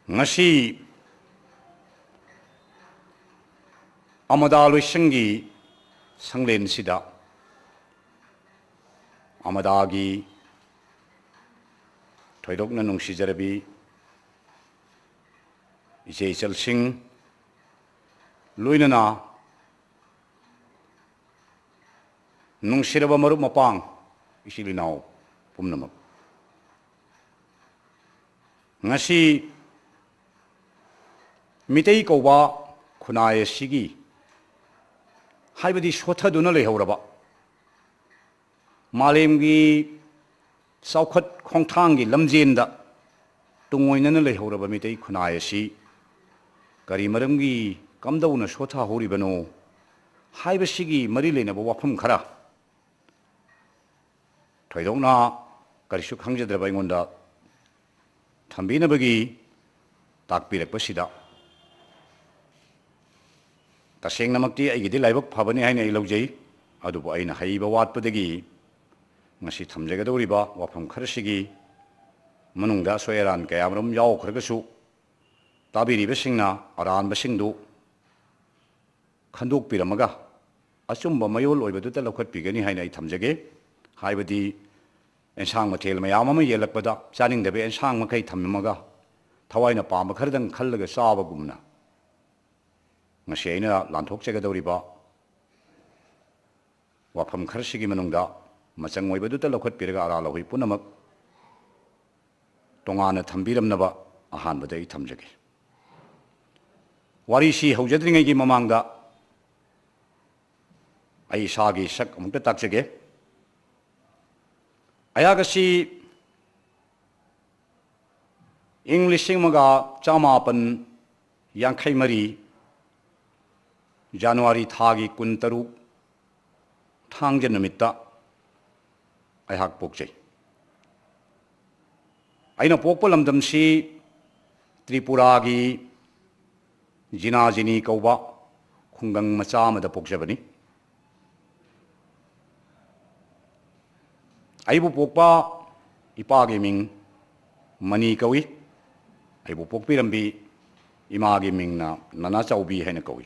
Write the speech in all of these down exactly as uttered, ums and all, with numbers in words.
ꯉꯁꯤ ꯑꯃꯗꯥ ꯂꯣꯏꯁꯪꯒꯤ ꯁꯪꯂꯦꯟꯁꯤꯗ ꯑꯃꯗꯥꯒꯤ ꯊꯣꯏꯗꯣꯛꯅ ꯅꯨꯡꯁꯤꯖꯔꯕꯤ ꯏꯆꯦ ꯏꯆꯜꯁꯤꯡ, ꯂꯣꯏꯅꯅ ꯅꯨꯡꯁꯤꯔꯕ ꯃꯔꯨꯞ ꯃꯄꯥꯡ, ꯏꯆꯤꯜ ꯏꯅꯥꯎ ꯄꯨꯝꯅꯃꯛ, ꯉꯁꯤ ꯃꯤꯇꯩ ꯀꯧꯕ ꯈꯨꯟꯅꯥꯏ ꯑꯁꯤꯒꯤ, ꯍꯥꯏꯕꯗꯤ ꯁꯣꯠꯊꯗꯨꯅ ꯂꯩꯍꯧꯔꯕ, ꯃꯥꯂꯦꯝꯒꯤ ꯆꯥꯎꯈꯠ ꯈꯣꯡꯊꯥꯡꯒꯤ ꯂꯝꯖꯦꯟꯗ ꯇꯨꯡꯑꯣꯏꯅꯅ ꯂꯩꯍꯧꯔꯕ ꯃꯤꯇꯩ ꯈꯨꯟꯅꯥꯏ ꯑꯁꯤ ꯀꯔꯤ ꯃꯔꯝꯒꯤ ꯀꯝꯗꯧꯅ ꯁꯣꯠꯊꯍꯧꯔꯤꯕꯅꯣ ꯍꯥꯏꯕꯁꯤꯒꯤ ꯃꯔꯤ ꯂꯩꯅꯕ ꯋꯥꯐꯝ ꯈꯔ ꯊꯣꯏꯗꯣꯛꯅ ꯀꯔꯤꯁꯨ ꯈꯪꯖꯗ꯭ꯔꯕ ꯑꯩꯉꯣꯟꯗ ꯊꯝꯕꯤꯅꯕꯒꯤ ꯇꯥꯛꯄꯤꯔꯛꯄꯁꯤꯗ ꯇꯁꯦꯡꯅꯃꯛꯇꯤ ꯑꯩꯒꯤꯗꯤ ꯂꯥꯏꯕꯛ ꯐꯕꯅꯤ ꯍꯥꯏꯅ ꯑꯩ ꯂꯧꯖꯩ꯫ ꯑꯗꯨꯕꯨ ꯑꯩꯅ ꯍꯩꯕ ꯋꯥꯠꯄꯗꯒꯤ ꯉꯁꯤ ꯊꯝꯖꯒꯗꯧꯔꯤꯕ ꯋꯥꯐꯝ ꯈꯔꯁꯤꯒꯤ ꯃꯅꯨꯡꯗ ꯑꯁꯣꯏ ꯑꯔꯥꯟ ꯀꯌꯥꯃꯔꯨꯝ ꯌꯥꯎꯈ꯭ꯔꯒꯁꯨ, ꯇꯥꯕꯤꯔꯤꯕꯁꯤꯡꯅ ꯑꯔꯥꯟꯕꯁꯤꯡꯗꯨ ꯈꯟꯗꯣꯛꯄꯤꯔꯝꯃꯒ ꯑꯆꯨꯝꯕ ꯃꯌꯣꯜ ꯑꯣꯏꯕꯗꯨꯇ ꯂꯧꯈꯠꯄꯤꯒꯅꯤ ꯍꯥꯏꯅ ꯑꯩ ꯊꯝꯖꯒꯦ꯫ ꯍꯥꯏꯕꯗꯤ ꯑꯦꯟꯁꯥꯡ ꯃꯊꯦꯜ ꯃꯌꯥꯝ ꯑꯃ ꯌꯦꯜꯂꯛꯄꯗ ꯆꯥꯅꯤꯡꯗꯕ ꯑꯦꯟꯁꯥꯡ ꯃꯈꯩ ꯊꯝꯂꯝꯃꯒ ꯊꯋꯥꯏꯅ ꯄꯥꯝꯕ ꯈꯔꯗꯪ ꯈꯜꯂꯒ ꯆꯥꯕꯒꯨꯝꯅ, ꯉꯁꯤ ꯑꯩꯅ ꯂꯥꯟꯊꯣꯛꯆꯒꯗꯧꯔꯤꯕ ꯋꯥꯐꯝ ꯈꯔꯁꯤꯒꯤ ꯃꯅꯨꯡꯗ ꯃꯆꯪ ꯑꯣꯏꯕꯗꯨꯇ ꯂꯧꯈꯠꯄꯤꯔꯒ ꯑꯔꯥ ꯂꯧꯍꯩ ꯄꯨꯝꯅꯃꯛ ꯇꯣꯉꯥꯟꯅ ꯊꯝꯕꯤꯔꯝꯅꯕ ꯑꯍꯥꯟꯕꯗ ꯑꯩ ꯊꯝꯖꯒꯦ꯫ ꯋꯥꯔꯤꯁꯤ ꯍꯧꯖꯗ꯭ꯔꯤꯉꯩꯒꯤ ꯃꯃꯥꯡꯗ ꯑꯩ ꯏꯁꯥꯒꯤ ꯁꯛ ꯑꯃꯨꯛꯇ ꯇꯥꯛꯆꯒꯦ꯫ ꯑꯩꯍꯥꯛ ꯑꯁꯤ ꯏꯪ ꯂꯤꯁꯤꯡ ꯑꯃꯒ ꯆꯥꯃꯥꯄꯟ ꯌꯥꯡꯈꯩ ꯃꯔꯤ ꯖꯅꯋꯥꯔꯤ ꯊꯥꯒꯤ ꯀꯨꯟꯇꯔꯨꯛ, ꯊꯥꯡꯖ ꯅꯨꯃꯤꯠꯇ ꯑꯩꯍꯥꯛ ꯄꯣꯛꯆꯩ꯫ ꯑꯩꯅ ꯄꯣꯛꯄ ꯂꯝꯗꯝꯁꯤ ꯇ꯭ꯔꯤꯄꯨꯔꯥꯒꯤ ꯖꯤꯅꯥꯖꯤꯅꯤ ꯀꯧꯕ ꯈꯨꯡꯒꯪ ꯃꯆꯥ ꯑꯃꯗ ꯄꯣꯛꯆꯕꯅꯤ꯫ ꯑꯩꯕꯨ ꯄꯣꯛꯄ ꯏꯄꯥꯒꯤ ꯃꯤꯡ ꯃꯅꯤ ꯀꯧꯏ꯫ ꯑꯩꯕꯨ ꯄꯣꯛꯄꯤꯔꯝꯕꯤ ꯏꯃꯥꯒꯤ ꯃꯤꯡꯅ ꯅꯅꯥ ꯆꯥꯎꯕꯤ ꯍꯥꯏꯅ ꯀꯧꯏ꯫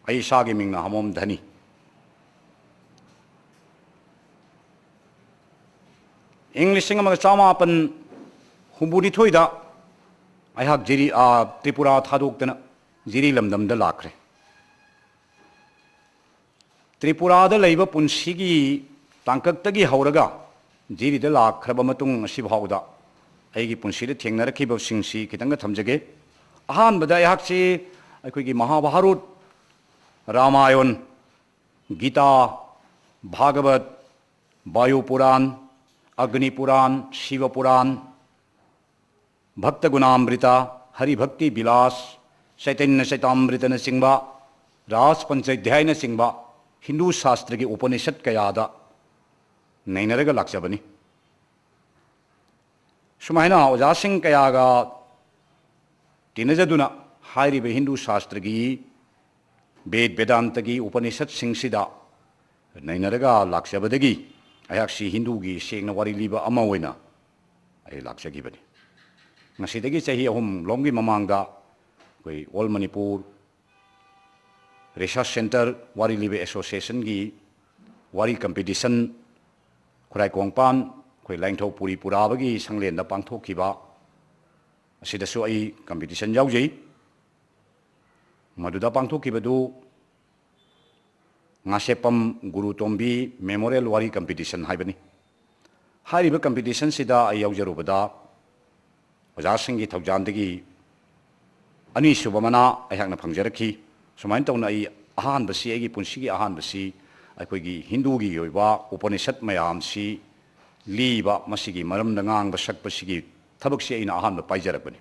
ꯑꯩ ꯏꯁꯥꯒꯤ ꯃꯤꯡꯅ ꯍꯃꯣꯝ ꯙꯅꯤ꯫ ꯏꯪ ꯂꯤꯁꯤꯡ ꯑꯃꯒ ꯆꯥꯃꯥꯄꯟ ꯍꯨꯝꯐꯨꯅꯤꯊꯣꯏꯗ ꯑꯩꯍꯥꯛ ꯖꯤꯔꯤ-, ꯑ, ꯇ꯭ꯔꯤꯄꯨꯔꯥ ꯊꯥꯗꯣꯛꯇꯅ ꯖꯤꯔꯤ ꯂꯝꯗꯝꯗ ꯂꯥꯛꯈ꯭ꯔꯦ꯫ ꯇ꯭ꯔꯤꯄꯨꯔꯥꯗ ꯂꯩꯕ ꯄꯨꯟꯁꯤꯒꯤ ꯇꯥꯡꯀꯛꯇꯒꯤ ꯍꯧꯔꯒ ꯖꯤꯔꯤꯗ ꯂꯥꯛꯈ꯭ꯔꯕ ꯃꯇꯨꯡ ꯑꯁꯤꯐꯥꯎꯗ ꯑꯩꯒꯤ ꯄꯨꯟꯁꯤꯗ ꯊꯦꯡꯅꯔꯛꯈꯤꯕꯁꯤꯡꯁꯤ ꯈꯤꯇꯪꯒ ꯊꯝꯖꯒꯦ꯫ ꯑꯍꯥꯟꯕꯗ ꯑꯩꯍꯥꯛꯁꯤ ꯑꯩꯈꯣꯏꯒꯤ ꯃꯍꯥꯚꯥꯔꯨꯠ, ꯔꯥꯃꯥꯌꯟ, ꯒꯤꯇꯥ, ꯚꯥꯒꯕꯠ, ꯕꯥꯌꯨ ꯄꯨꯔꯥꯟ, ꯑꯒꯅꯤ ꯄꯨꯔꯥꯟ, ꯁꯤꯕ ꯄꯨꯔꯥꯟ, ꯚꯛꯇ ꯒꯨꯅꯥꯃ꯭ꯔꯤꯇ, ꯍꯔꯤ ꯚꯛꯇꯤ ꯕꯤꯂꯥꯁ, ꯆꯩꯇꯟꯌ ꯆꯩꯇꯥꯃ꯭ꯔꯤꯇꯅꯆꯤꯡꯕ ꯔꯥꯖ ꯄꯟꯆꯩꯗ꯭ꯌꯥꯏꯅꯆꯤꯡꯕ ꯍꯤꯟꯗꯨ ꯁꯥꯁꯇ꯭ꯔꯒꯤ ꯎꯄꯅꯤꯁꯠ ꯀꯌꯥꯗ ꯅꯩꯅꯔꯒ ꯂꯥꯛꯆꯕꯅꯤ꯫ ꯁꯨꯃꯥꯏꯅ ꯑꯣꯖꯥꯁꯤꯡ ꯀꯌꯥꯒ ꯇꯤꯟꯅꯖꯗꯨꯅ ꯍꯥꯏꯔꯤꯕ ꯍꯤꯟꯗꯨ ꯁꯥꯁꯇ꯭ꯔꯒꯤ ꯕꯦꯗ ꯕꯦꯗꯥꯟꯇꯒꯤ ꯎꯄꯅꯤꯁꯠꯁꯤꯡꯁꯤꯗ ꯅꯩꯅꯔꯒ ꯂꯥꯛꯆꯕꯗꯒꯤ ꯑꯩꯍꯥꯛꯁꯤ ꯍꯤꯟꯗꯨꯒꯤ ꯁꯦꯡꯅ ꯋꯥꯔꯤ ꯂꯤꯕ ꯑꯃ ꯑꯣꯏꯅ ꯑꯩ ꯂꯥꯛꯆꯈꯤꯕꯅꯤ꯫ ꯉꯁꯤꯗꯒꯤ ꯆꯍꯤ ꯑꯍꯨꯝ ꯂꯣꯝꯒꯤ ꯃꯃꯥꯡꯗ ꯑꯩꯈꯣꯏ ꯑꯣꯜ ꯃꯅꯤꯄꯨꯔ ꯔꯤꯁꯔꯁ ꯁꯦꯟꯇꯔ ꯋꯥꯔꯤ ꯂꯤꯕ ꯑꯦꯁꯣꯁꯤꯌꯦꯁꯟꯒꯤ ꯋꯥꯔꯤ ꯀꯝꯄꯤꯇꯤꯁꯟ ꯈꯨꯔꯥꯏ ꯀꯣꯡꯄꯥꯟ ꯑꯩꯈꯣꯏ ꯂꯥꯏꯅꯤꯡꯊꯧ ꯄꯨꯔꯤ ꯄꯨꯔꯥꯕꯒꯤ ꯁꯪꯂꯦꯟꯗ ꯄꯥꯡꯊꯣꯛꯈꯤꯕ ꯑꯁꯤꯗꯁꯨ ꯑꯩ ꯀꯝꯄꯤꯇꯤꯁꯟ ꯌꯥꯎꯖꯩ꯫ ꯃꯗꯨꯗ ꯄꯥꯡꯊꯣꯛꯈꯤꯕꯗꯨ ꯉꯥꯁꯦꯞꯄꯝ ꯒꯨꯔꯨꯇꯣꯝꯕꯤ ꯃꯦꯃꯣꯔꯤꯌꯦꯜ ꯋꯥꯔꯤ ꯀꯝꯄꯤꯇꯤꯁꯟ ꯍꯥꯏꯕꯅꯤ꯫ ꯍꯥꯏꯔꯤꯕ ꯀꯝꯄꯤꯇꯤꯁꯟꯁꯤꯗ ꯑꯩ ꯌꯥꯎꯖꯔꯨꯕꯗ ꯑꯣꯖꯥꯁꯤꯡꯒꯤ ꯊꯧꯖꯥꯜꯗꯒꯤ ꯑꯅꯤꯁꯨꯕ ꯃꯅꯥ ꯑꯩꯍꯥꯛꯅ ꯐꯪꯖꯔꯛꯈꯤ꯫ ꯁꯨꯃꯥꯏꯅ ꯇꯧꯅ ꯑꯩ ꯑꯍꯥꯟꯕꯁꯤ, ꯑꯩꯒꯤ ꯄꯨꯟꯁꯤꯒꯤ ꯑꯍꯥꯟꯕꯁꯤ ꯑꯩꯈꯣꯏꯒꯤ ꯍꯤꯟꯗꯨꯒꯤ ꯑꯣꯏꯕ ꯎꯄꯅꯤꯁꯠ ꯃꯌꯥꯝꯁꯤ ꯂꯤꯕ, ꯃꯁꯤꯒꯤ ꯃꯔꯝꯗ ꯉꯥꯡꯕ ꯁꯛꯄꯁꯤꯒꯤ ꯊꯕꯛꯁꯤ ꯑꯩꯅ ꯑꯍꯥꯟꯕ ꯄꯥꯏꯖꯔꯛꯄꯅꯤ꯫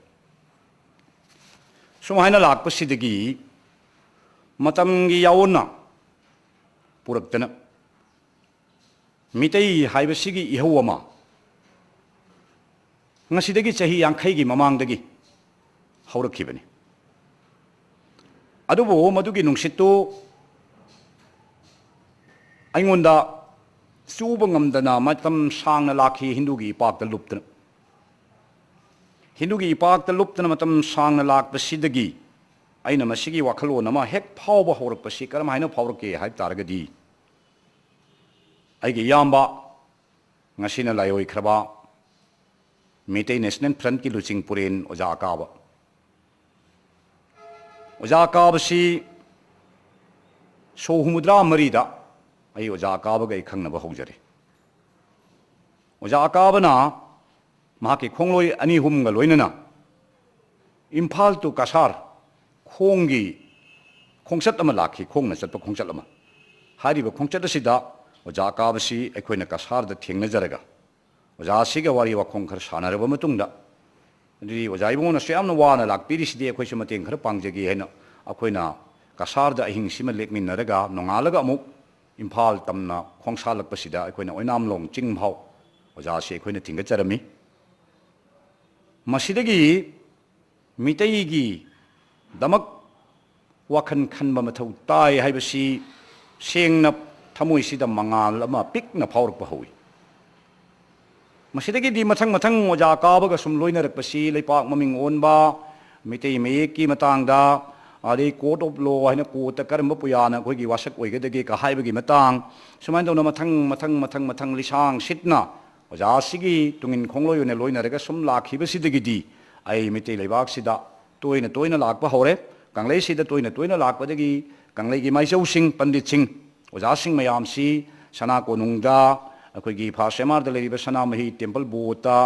ꯁꯨꯃꯥꯏꯅ ꯂꯥꯛꯄꯁꯤꯗꯒꯤ ꯃꯇꯝꯒꯤ ꯌꯥꯑꯣꯟꯅ ꯄꯨꯔꯛꯇꯅ ꯃꯤꯇꯩ ꯍꯥꯏꯕꯁꯤꯒꯤ ꯏꯍꯧ ꯑꯃ ꯉꯁꯤꯗꯒꯤ ꯆꯍꯤ ꯌꯥꯡꯈꯩꯒꯤ ꯃꯃꯥꯡꯗꯒꯤ ꯍꯧꯔꯛꯈꯤꯕꯅꯤ꯫ ꯑꯗꯨꯕꯨ ꯃꯗꯨꯒꯤ ꯅꯨꯡꯁꯤꯠꯇꯨ ꯑꯩꯉꯣꯟꯗ ꯆꯨꯕ ꯉꯝꯗꯅ ꯃꯇꯝ ꯁꯥꯡꯅ ꯂꯥꯛꯈꯤ, ꯍꯤꯟꯗꯨꯒꯤ ꯏꯄꯥꯛꯇ ꯂꯨꯞꯇꯅ꯫ ꯍꯤꯟꯗꯨꯒꯤ ꯏꯄꯥꯛꯇ ꯂꯨꯞꯇꯅ ꯃꯇꯝ ꯁꯥꯡꯅ ꯂꯥꯛꯄꯁꯤꯗꯒꯤ ꯑꯩꯅ ꯃꯁꯤꯒꯤ ꯋꯥꯈꯜꯂꯣꯟ ꯑꯃ ꯍꯦꯛ ꯐꯥꯎꯕ ꯍꯧꯔꯛꯄꯁꯤ ꯀꯔꯝꯍꯥꯏꯅ ꯐꯥꯎꯔꯛꯀꯦ ꯍꯥꯏꯕ ꯇꯥꯔꯒꯗꯤ, ꯑꯩꯒꯤ ꯏꯌꯥꯝꯕ, ꯉꯁꯤꯅ ꯂꯥꯏꯑꯣꯏꯈ꯭ꯔꯕ, ꯃꯩꯇꯩ ꯅꯦꯁꯅꯦꯜ ꯐ꯭ꯔꯟꯠꯀꯤ ꯂꯨꯆꯤꯡ ꯄꯨꯔꯦꯟ ꯑꯣꯖꯥ ꯑꯀꯥꯕ, ꯑꯣꯖꯥ ꯑꯀꯥꯕꯁꯤ ꯁꯣ ꯍꯨꯝꯐꯨꯇꯔꯥ ꯃꯔꯤꯗ ꯑꯩ ꯑꯣꯖꯥ ꯑꯀꯥꯕꯒ ꯑꯩ ꯈꯪꯅꯕ ꯍꯧꯖꯔꯦ꯫ ꯑꯣꯖꯥ ꯑꯀꯥꯕꯅ ꯃꯍꯥꯛꯀꯤ ꯈꯣꯡꯂꯣꯏ ꯑꯅꯤ ꯑꯍꯨꯝꯒ ꯂꯣꯏꯅꯅ ꯏꯝꯐꯥꯜ to ꯀꯁꯥꯔ ꯈꯣꯡꯒꯤ ꯈꯣꯡꯆꯠ ꯑꯃ ꯂꯥꯛꯈꯤ, ꯈꯣꯡꯅ ꯆꯠꯄ ꯈꯣꯡꯆꯠ ꯑꯃ꯫ ꯍꯥꯏꯔꯤꯕ ꯈꯣꯡꯆꯠ ꯑꯁꯤꯗ ꯑꯣꯖꯥ ꯑꯀꯥꯕꯁꯤ ꯑꯩꯈꯣꯏꯅ ꯀꯁꯥꯔꯗ ꯊꯦꯡꯅꯖꯔꯒ ꯑꯣꯖꯥ ꯑꯁꯤꯒ ꯋꯥꯔꯤ ꯋꯥꯈꯣꯡ ꯈꯔ ꯁꯥꯟꯅꯔꯕ ꯃꯇꯨꯡꯗ, ꯑꯗꯨꯗꯤ ꯑꯣꯖꯥ ꯏꯕꯨꯡꯉꯣꯅꯁꯨ ꯌꯥꯝꯅ ꯋꯥꯅ ꯂꯥꯛꯄꯤꯔꯤꯁꯤꯗꯤ, ꯑꯩꯈꯣꯏꯁꯨ ꯃꯇꯦꯡ ꯈꯔ ꯄꯥꯡꯖꯒꯦ ꯍꯥꯏꯅ ꯑꯩꯈꯣꯏꯅ ꯀꯁꯥꯔꯗ ꯑꯍꯤꯡꯁꯤꯃ ꯂꯦꯛꯃꯤꯟꯅꯔꯒ ꯅꯣꯡꯉꯥꯜꯂꯒ ꯑꯃꯨꯛ ꯏꯝꯐꯥꯜ ꯇꯝꯅ ꯈꯣꯡꯁꯥꯜꯂꯛꯄꯁꯤꯗ ꯑꯩꯈꯣꯏꯅ ꯑꯣꯏꯅꯥꯝꯂꯣꯡ ꯆꯤꯡ ꯐꯥꯎ ꯑꯣꯖꯥꯁꯤ ꯑꯩꯈꯣꯏꯅ ꯊꯤꯟꯒꯠꯆꯔꯝꯃꯤ꯫ ꯃꯁꯤꯗꯒꯤ ꯃꯤꯇꯩꯒꯤꯗꯃꯛ ꯋꯥꯈꯜ ꯈꯟꯕ ꯃꯊꯧ ꯇꯥꯏ ꯍꯥꯏꯕꯁꯤ ꯁꯦꯡꯅ ꯊꯃꯣꯏꯁꯤꯗ ꯃꯉꯥꯜ ꯑꯃ ꯄꯤꯛꯅ ꯐꯥꯎꯔꯛꯄ ꯍꯧꯏ꯫ ꯃꯁꯤꯗꯒꯤꯗꯤ ꯃꯊꯪ ꯃꯊꯪ ꯑꯣꯖꯥ ꯀꯥꯕꯒ ꯁꯨꯝ ꯂꯣꯏꯅꯔꯛꯄꯁꯤ ꯂꯩꯄꯥꯛ ꯃꯃꯤꯡ ꯑꯣꯟꯕ, ꯃꯤꯇꯩ ꯃꯌꯦꯛꯀꯤ ꯃꯇꯥꯡꯗ, ꯑꯗꯩ court of law ꯍꯥꯏꯅ ꯀꯣꯔꯠꯇ ꯀꯔꯝꯕ ꯄꯨꯌꯥꯅ ꯑꯩꯈꯣꯏꯒꯤ ꯋꯥꯁꯛ ꯑꯣꯏꯒꯗꯒꯦ ꯀ ꯍꯥꯏꯕꯒꯤ ꯃꯇꯥꯡ, ꯁꯨꯃꯥꯏꯅ ꯇꯧꯅ ꯃꯊꯪ ꯃꯊꯪ ꯃꯊꯪ ꯃꯊꯪ ꯂꯤꯁꯥꯡ ꯁꯤꯠꯅ ꯑꯣꯖꯥ ꯑꯁꯤꯒꯤ ꯇꯨꯡꯏꯟ ꯈꯣꯡꯂꯣꯏ ꯑꯣꯏꯅ ꯂꯣꯏꯅꯔꯒ ꯁꯨꯝ ꯂꯥꯛꯈꯤꯕꯁꯤꯗꯒꯤꯗꯤ ꯑꯩ ꯃꯤꯇꯩ ꯂꯩꯕꯥꯛꯁꯤꯗ ꯇꯣꯏꯅ ꯇꯣꯏꯅ ꯂꯥꯛꯄ ꯍꯧꯔꯦ꯫ ꯀꯪꯂꯩꯁꯤꯗ ꯇꯣꯏꯅ ꯇꯣꯏꯅ ꯂꯥꯛꯄꯗꯒꯤ ꯀꯪꯂꯩꯒꯤ ꯃꯥꯏꯖꯧꯁꯤꯡ, ꯄꯟꯗꯤꯠꯁꯤꯡ, ꯑꯣꯖꯥꯁꯤꯡ ꯃꯌꯥꯝꯁꯤ ꯁꯅꯥ ꯀꯣꯅꯨꯡꯗ, ꯑꯩꯈꯣꯏꯒꯤ ꯐꯥꯁ ꯑꯦꯝ ꯑꯥꯔꯗ ꯂꯩꯔꯤꯕ ꯁꯅꯥꯃꯍꯤ ꯇꯦꯝꯄꯜ ꯕꯣꯠꯇ,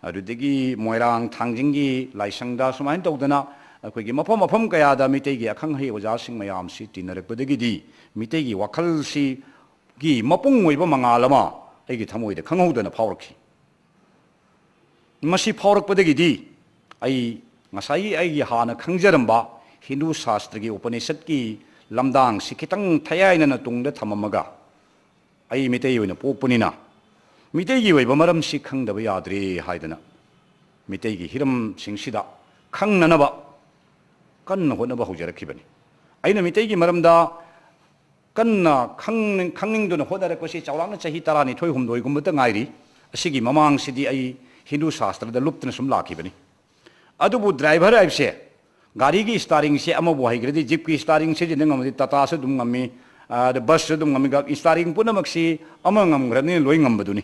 ꯑꯗꯨꯗꯒꯤ ꯃꯣꯏꯔꯥꯡ ꯊꯥꯡꯖꯤꯡꯒꯤ ꯂꯥꯏꯁꯪꯗ, ꯁꯨꯃꯥꯏꯅ ꯇꯧꯗꯅ ꯑꯩꯈꯣꯏꯒꯤ ꯃꯐꯝ ꯃꯐꯝ ꯀꯌꯥꯗ ꯃꯤꯇꯩꯒꯤ ꯑꯈꯪ ꯑꯍꯩ ꯑꯣꯖꯥꯁꯤꯡ ꯃꯌꯥꯝꯁꯤ ꯇꯤꯟꯅꯔꯛꯄꯗꯒꯤꯗꯤ ꯃꯤꯇꯩꯒꯤ ꯋꯥꯈꯜꯁꯤꯒꯤ ꯃꯄꯨꯡ ꯑꯣꯏꯕ ꯃꯉꯥꯜ ꯑꯃ ꯑꯩꯒꯤ ꯊꯃꯣꯏꯗ ꯈꯪꯍꯧꯗꯅ ꯐꯥꯎꯔꯛꯈꯤ꯫ ꯃꯁꯤ ꯐꯥꯎꯔꯛꯄꯗꯒꯤꯗꯤ ꯑꯩ ꯉꯁꯥꯏꯒꯤ ꯑꯩꯒꯤ ꯍꯥꯟꯅ ꯈꯪꯖꯔꯝꯕ ꯍꯤꯟꯗꯨ ꯁꯥꯁꯇ꯭ꯔꯒꯤ ꯎꯄꯅꯤꯁꯠꯀꯤ ꯂꯝꯗꯥꯡꯁꯤ ꯈꯤꯇꯪ ꯊꯌꯥꯏꯅꯅ ꯇꯨꯡꯗ ꯊꯝꯃꯝꯃꯒ, ꯑꯩ ꯃꯤꯇꯩ ꯑꯣꯏꯅ ꯄꯣꯛꯄꯅꯤꯅ ꯃꯤꯇꯩꯒꯤ ꯑꯣꯏꯕ ꯃꯔꯝꯁꯤ ꯈꯪꯗꯕ ꯌꯥꯗ꯭ꯔꯦ ꯍꯥꯏꯗꯅ ꯃꯤꯇꯩꯒꯤ ꯍꯤꯔꯝꯁꯤꯡꯁꯤꯗ ꯈꯪꯅꯅꯕ ꯀꯟꯅ ꯍꯣꯠꯅꯕ ꯍꯧꯖꯔꯛꯈꯤꯕꯅꯤ꯫ ꯑꯩꯅ ꯃꯤꯇꯩꯒꯤ ꯃꯔꯝꯗ ꯀꯟꯅ ꯈꯪꯅꯤꯡ-, ꯈꯪꯅꯤꯡꯗꯨꯅ ꯍꯣꯠꯅꯔꯛꯄꯁꯤ ꯆꯥꯎꯔꯥꯛꯅ ꯆꯍꯤ ꯇꯔꯥꯅꯤꯊꯣꯏ ꯍꯨꯝꯗꯣꯏꯒꯨꯝꯕꯇ ꯉꯥꯏꯔꯤ꯫ ꯑꯁꯤꯒꯤ ꯃꯃꯥꯡꯁꯤꯗꯤ ꯑꯩ ꯍꯤꯟꯗꯨ ꯁꯥꯁꯇ꯭ꯔꯗ ꯂꯨꯞꯇꯅ ꯁꯨꯝ ꯂꯥꯛꯈꯤꯕꯅꯤ꯫ ꯑꯗꯨꯕꯨ driver ꯍꯥꯏꯕꯁꯦ, ꯒꯥꯔꯤꯒꯤ steeringꯁꯦ ꯑꯃꯕꯨ ꯍꯩꯈ꯭ꯔꯗꯤ, jeepꯀꯤ steering ꯁꯤꯖꯤꯟꯅ ꯉꯝꯃꯗꯤ Tataꯁꯨ ꯑꯗꯨꯝ ꯉꯝꯃꯤ, ꯑꯗ busꯁꯨ ꯑꯗꯨꯝ ꯉꯝꯃꯤ, ꯒ-, steeringꯄꯨꯝꯅꯃꯛꯁꯤ ꯑꯃ ꯉꯝꯈ꯭ꯔꯕꯅꯤꯅ ꯂꯣꯏ ꯉꯝꯕꯗꯨꯅꯤ꯫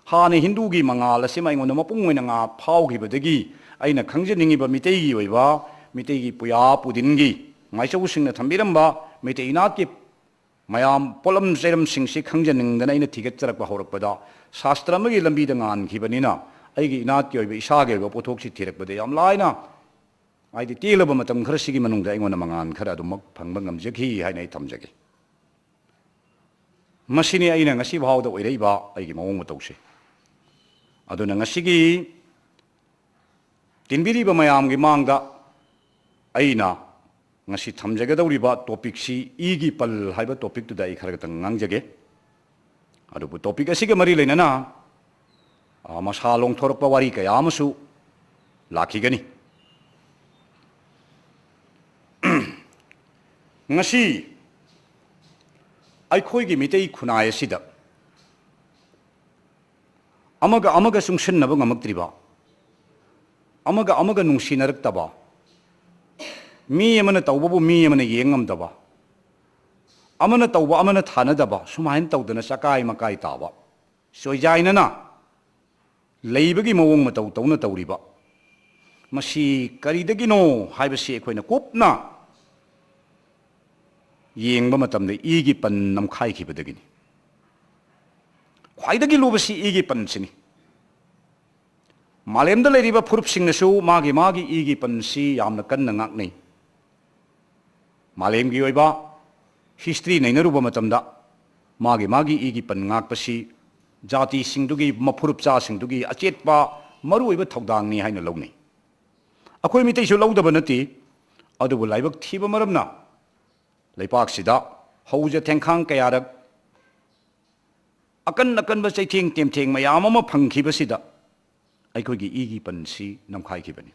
ꯍꯥꯟꯅ ꯍꯤꯟꯗꯨꯒꯤ ꯃꯉꯥꯜ ꯑꯁꯤꯃ ꯑꯩꯉꯣꯟꯗ ꯃꯄꯨꯡ ꯑꯣꯏꯅ ꯉꯥ ꯐꯥꯎꯈꯤꯕꯗꯒꯤ, ꯑꯩꯅ ꯈꯪꯖꯅꯤꯡꯉꯤꯕ ꯃꯤꯇꯩꯒꯤ ꯑꯣꯏꯕ, ꯃꯤꯇꯩꯒꯤ ꯄꯨꯌꯥ ꯄꯨꯗꯤꯟꯒꯤ ꯃꯥꯏꯆꯧꯁꯤꯡꯅ ꯊꯝꯕꯤꯔꯝꯕ ꯃꯩꯇꯩ ꯏꯅꯥꯠꯀꯤ ꯃꯌꯥꯝ ꯄꯣꯠꯂꯝ ꯆꯩꯔꯝꯁꯤꯡꯁꯤ ꯈꯪꯖꯅꯤꯡꯗꯅ ꯑꯩꯅ ꯊꯤꯒꯠꯆꯔꯛꯄ ꯍꯧꯔꯛꯄꯗ, ꯁꯥꯁꯇ꯭ꯔ ꯑꯃꯒꯤ ꯂꯝꯕꯤꯗ ꯉꯥꯟꯈꯤꯕꯅꯤꯅ, ꯑꯩꯒꯤ ꯏꯅꯥꯠꯀꯤ ꯑꯣꯏꯕ, ꯏꯁꯥꯒꯤ ꯑꯣꯏꯕ ꯄꯣꯠꯊꯣꯛꯁꯤ ꯊꯤꯔꯛꯄꯗ ꯌꯥꯝ ꯂꯥꯏꯅ, ꯍꯥꯏꯗꯤ ꯇꯦꯜꯂꯕ ꯃꯇꯝ ꯈꯔꯁꯤꯒꯤ ꯃꯅꯨꯡꯗ ꯑꯩꯉꯣꯟꯗ ꯃꯉꯥꯜ ꯈꯔ ꯑꯗꯨꯃꯛ ꯐꯪꯕ ꯉꯝꯖꯈꯤ ꯍꯥꯏꯅ ꯑꯩ ꯊꯝꯖꯒꯦ꯫ ꯃꯁꯤꯅꯤ ꯑꯩꯅ ꯉꯁꯤ ꯐꯥꯎꯗ ꯑꯣꯏꯔꯛꯏꯕ ꯑꯩꯒꯤ ꯃꯑꯣꯡ ꯃꯇꯧꯁꯦ꯫ ꯑꯗꯨꯅ ꯉꯁꯤꯒꯤ ꯇꯤꯟꯕꯤꯔꯤꯕ ꯃꯌꯥꯝꯒꯤ ꯃꯥꯡꯗ ꯑꯩꯅ ꯉꯁꯤ ꯊꯝꯖꯒꯗꯧꯔꯤꯕ topicꯁꯤ ꯏꯒꯤ ꯄꯜ ꯍꯥꯏꯕ topicꯇꯨꯗ ꯑꯩ ꯈꯔ ꯈꯛꯇꯪ ꯉꯥꯡꯖꯒꯦ꯫ ꯑꯗꯨꯕꯨ topic ꯑꯁꯤꯒ ꯃꯔꯤ ꯂꯩꯅꯅ, ꯑ, ꯃꯁꯥ ꯂꯣꯡꯊꯣꯔꯛꯄ ꯋꯥꯔꯤ ꯀꯌꯥ ꯑꯃꯁꯨ ꯂꯥꯛꯈꯤꯒꯅꯤ꯫ ꯉꯁꯤ ꯑꯩꯈꯣꯏꯒꯤ ꯃꯤꯇꯩ ꯈꯨꯟꯅꯥꯏ ꯑꯁꯤꯗ ꯑꯃꯒ ꯑꯃꯒ ꯆꯨꯡꯁꯤꯟꯅꯕ ꯉꯝꯃꯛꯇ꯭ꯔꯤꯕ, ꯑꯃꯒ ꯑꯃꯒ ꯅꯨꯡꯁꯤꯅꯔꯛꯇꯕ, ꯃꯤ ꯑꯃꯅ ꯇꯧꯕꯕꯨ ꯃꯤ ꯑꯃꯅ ꯌꯦꯡ ꯉꯝꯗꯕ, ꯑꯃꯅ ꯇꯧꯕ ꯑꯃꯅ ꯊꯥꯅꯗꯕ, ꯁꯨꯃꯥꯏꯅ ꯇꯧꯗꯅ ꯆꯀꯥꯏ ꯃꯀꯥꯏ ꯇꯥꯕ, ꯆꯣꯏꯖꯥꯏꯅꯅ ꯂꯩꯕꯒꯤ ꯃꯑꯣꯡ ꯃꯇꯧ ꯇꯧꯅ ꯇꯧꯔꯤꯕ, ꯃꯁꯤ ꯀꯔꯤꯗꯒꯤꯅꯣ ꯍꯥꯏꯕꯁꯤ ꯑꯩꯈꯣꯏꯅ ꯀꯨꯞꯅ ꯌꯦꯡꯕ ꯃꯇꯝꯗ ꯏꯒꯤ ꯄꯟ ꯅꯝꯈꯥꯏꯈꯤꯕꯗꯒꯤꯅꯤ꯫ ꯈ꯭ꯋꯥꯏꯗꯒꯤ ꯂꯨꯕꯁꯤ ꯏꯒꯤ ꯄꯟꯁꯤꯅꯤ꯫ ꯃꯥꯂꯦꯝꯗ ꯂꯩꯔꯤꯕ ꯐꯨꯔꯨꯞꯁꯤꯡꯅꯁꯨ ꯃꯥꯒꯤ ꯃꯥꯒꯤ ꯏꯒꯤ ꯄꯟꯁꯤ ꯌꯥꯝꯅ ꯀꯟꯅ ꯉꯥꯛꯅꯩ꯫ ꯃꯥꯂꯦꯝꯒꯤ ꯑꯣꯏꯕ history ꯅꯩꯅꯔꯨꯕ ꯃꯇꯝꯗ, ꯃꯥꯒꯤ ꯃꯥꯒꯤ ꯏꯒꯤ ꯄꯟ ꯉꯥꯛꯄꯁꯤ ꯖꯥꯇꯤꯁꯤꯡꯗꯨꯒꯤ, ꯃꯐꯨꯔꯨꯞꯆꯥꯁꯤꯡꯗꯨꯒꯤ ꯑꯆꯦꯠꯄ ꯃꯔꯨꯑꯣꯏꯕ ꯊꯧꯗꯥꯡꯅꯤ ꯍꯥꯏꯅ ꯂꯧꯅꯩ꯫ ꯑꯩꯈꯣꯏ ꯃꯤꯇꯩꯁꯨ ꯂꯧꯗꯕ ꯅꯠꯇꯦ꯫ ꯑꯗꯨꯕꯨ ꯂꯥꯏꯕꯛ ꯊꯤꯕ ꯃꯔꯝꯅ, ꯂꯩꯄꯥꯛꯁꯤꯗ ꯍꯧꯖ ꯊꯦꯡꯈꯥꯡ ꯀꯌꯥꯔꯛ, ꯑꯀꯟ ꯑꯀꯟꯕ ꯆꯩꯊꯦꯡ ꯇꯦꯝꯊꯦꯡ ꯃꯌꯥꯝ ꯑꯃ ꯐꯪꯈꯤꯕꯁꯤꯗ, ꯑꯩꯈꯣꯏꯒꯤ ꯏꯒꯤ ꯄꯟꯁꯤ ꯅꯝꯈꯥꯏꯈꯤꯕꯅꯤ꯫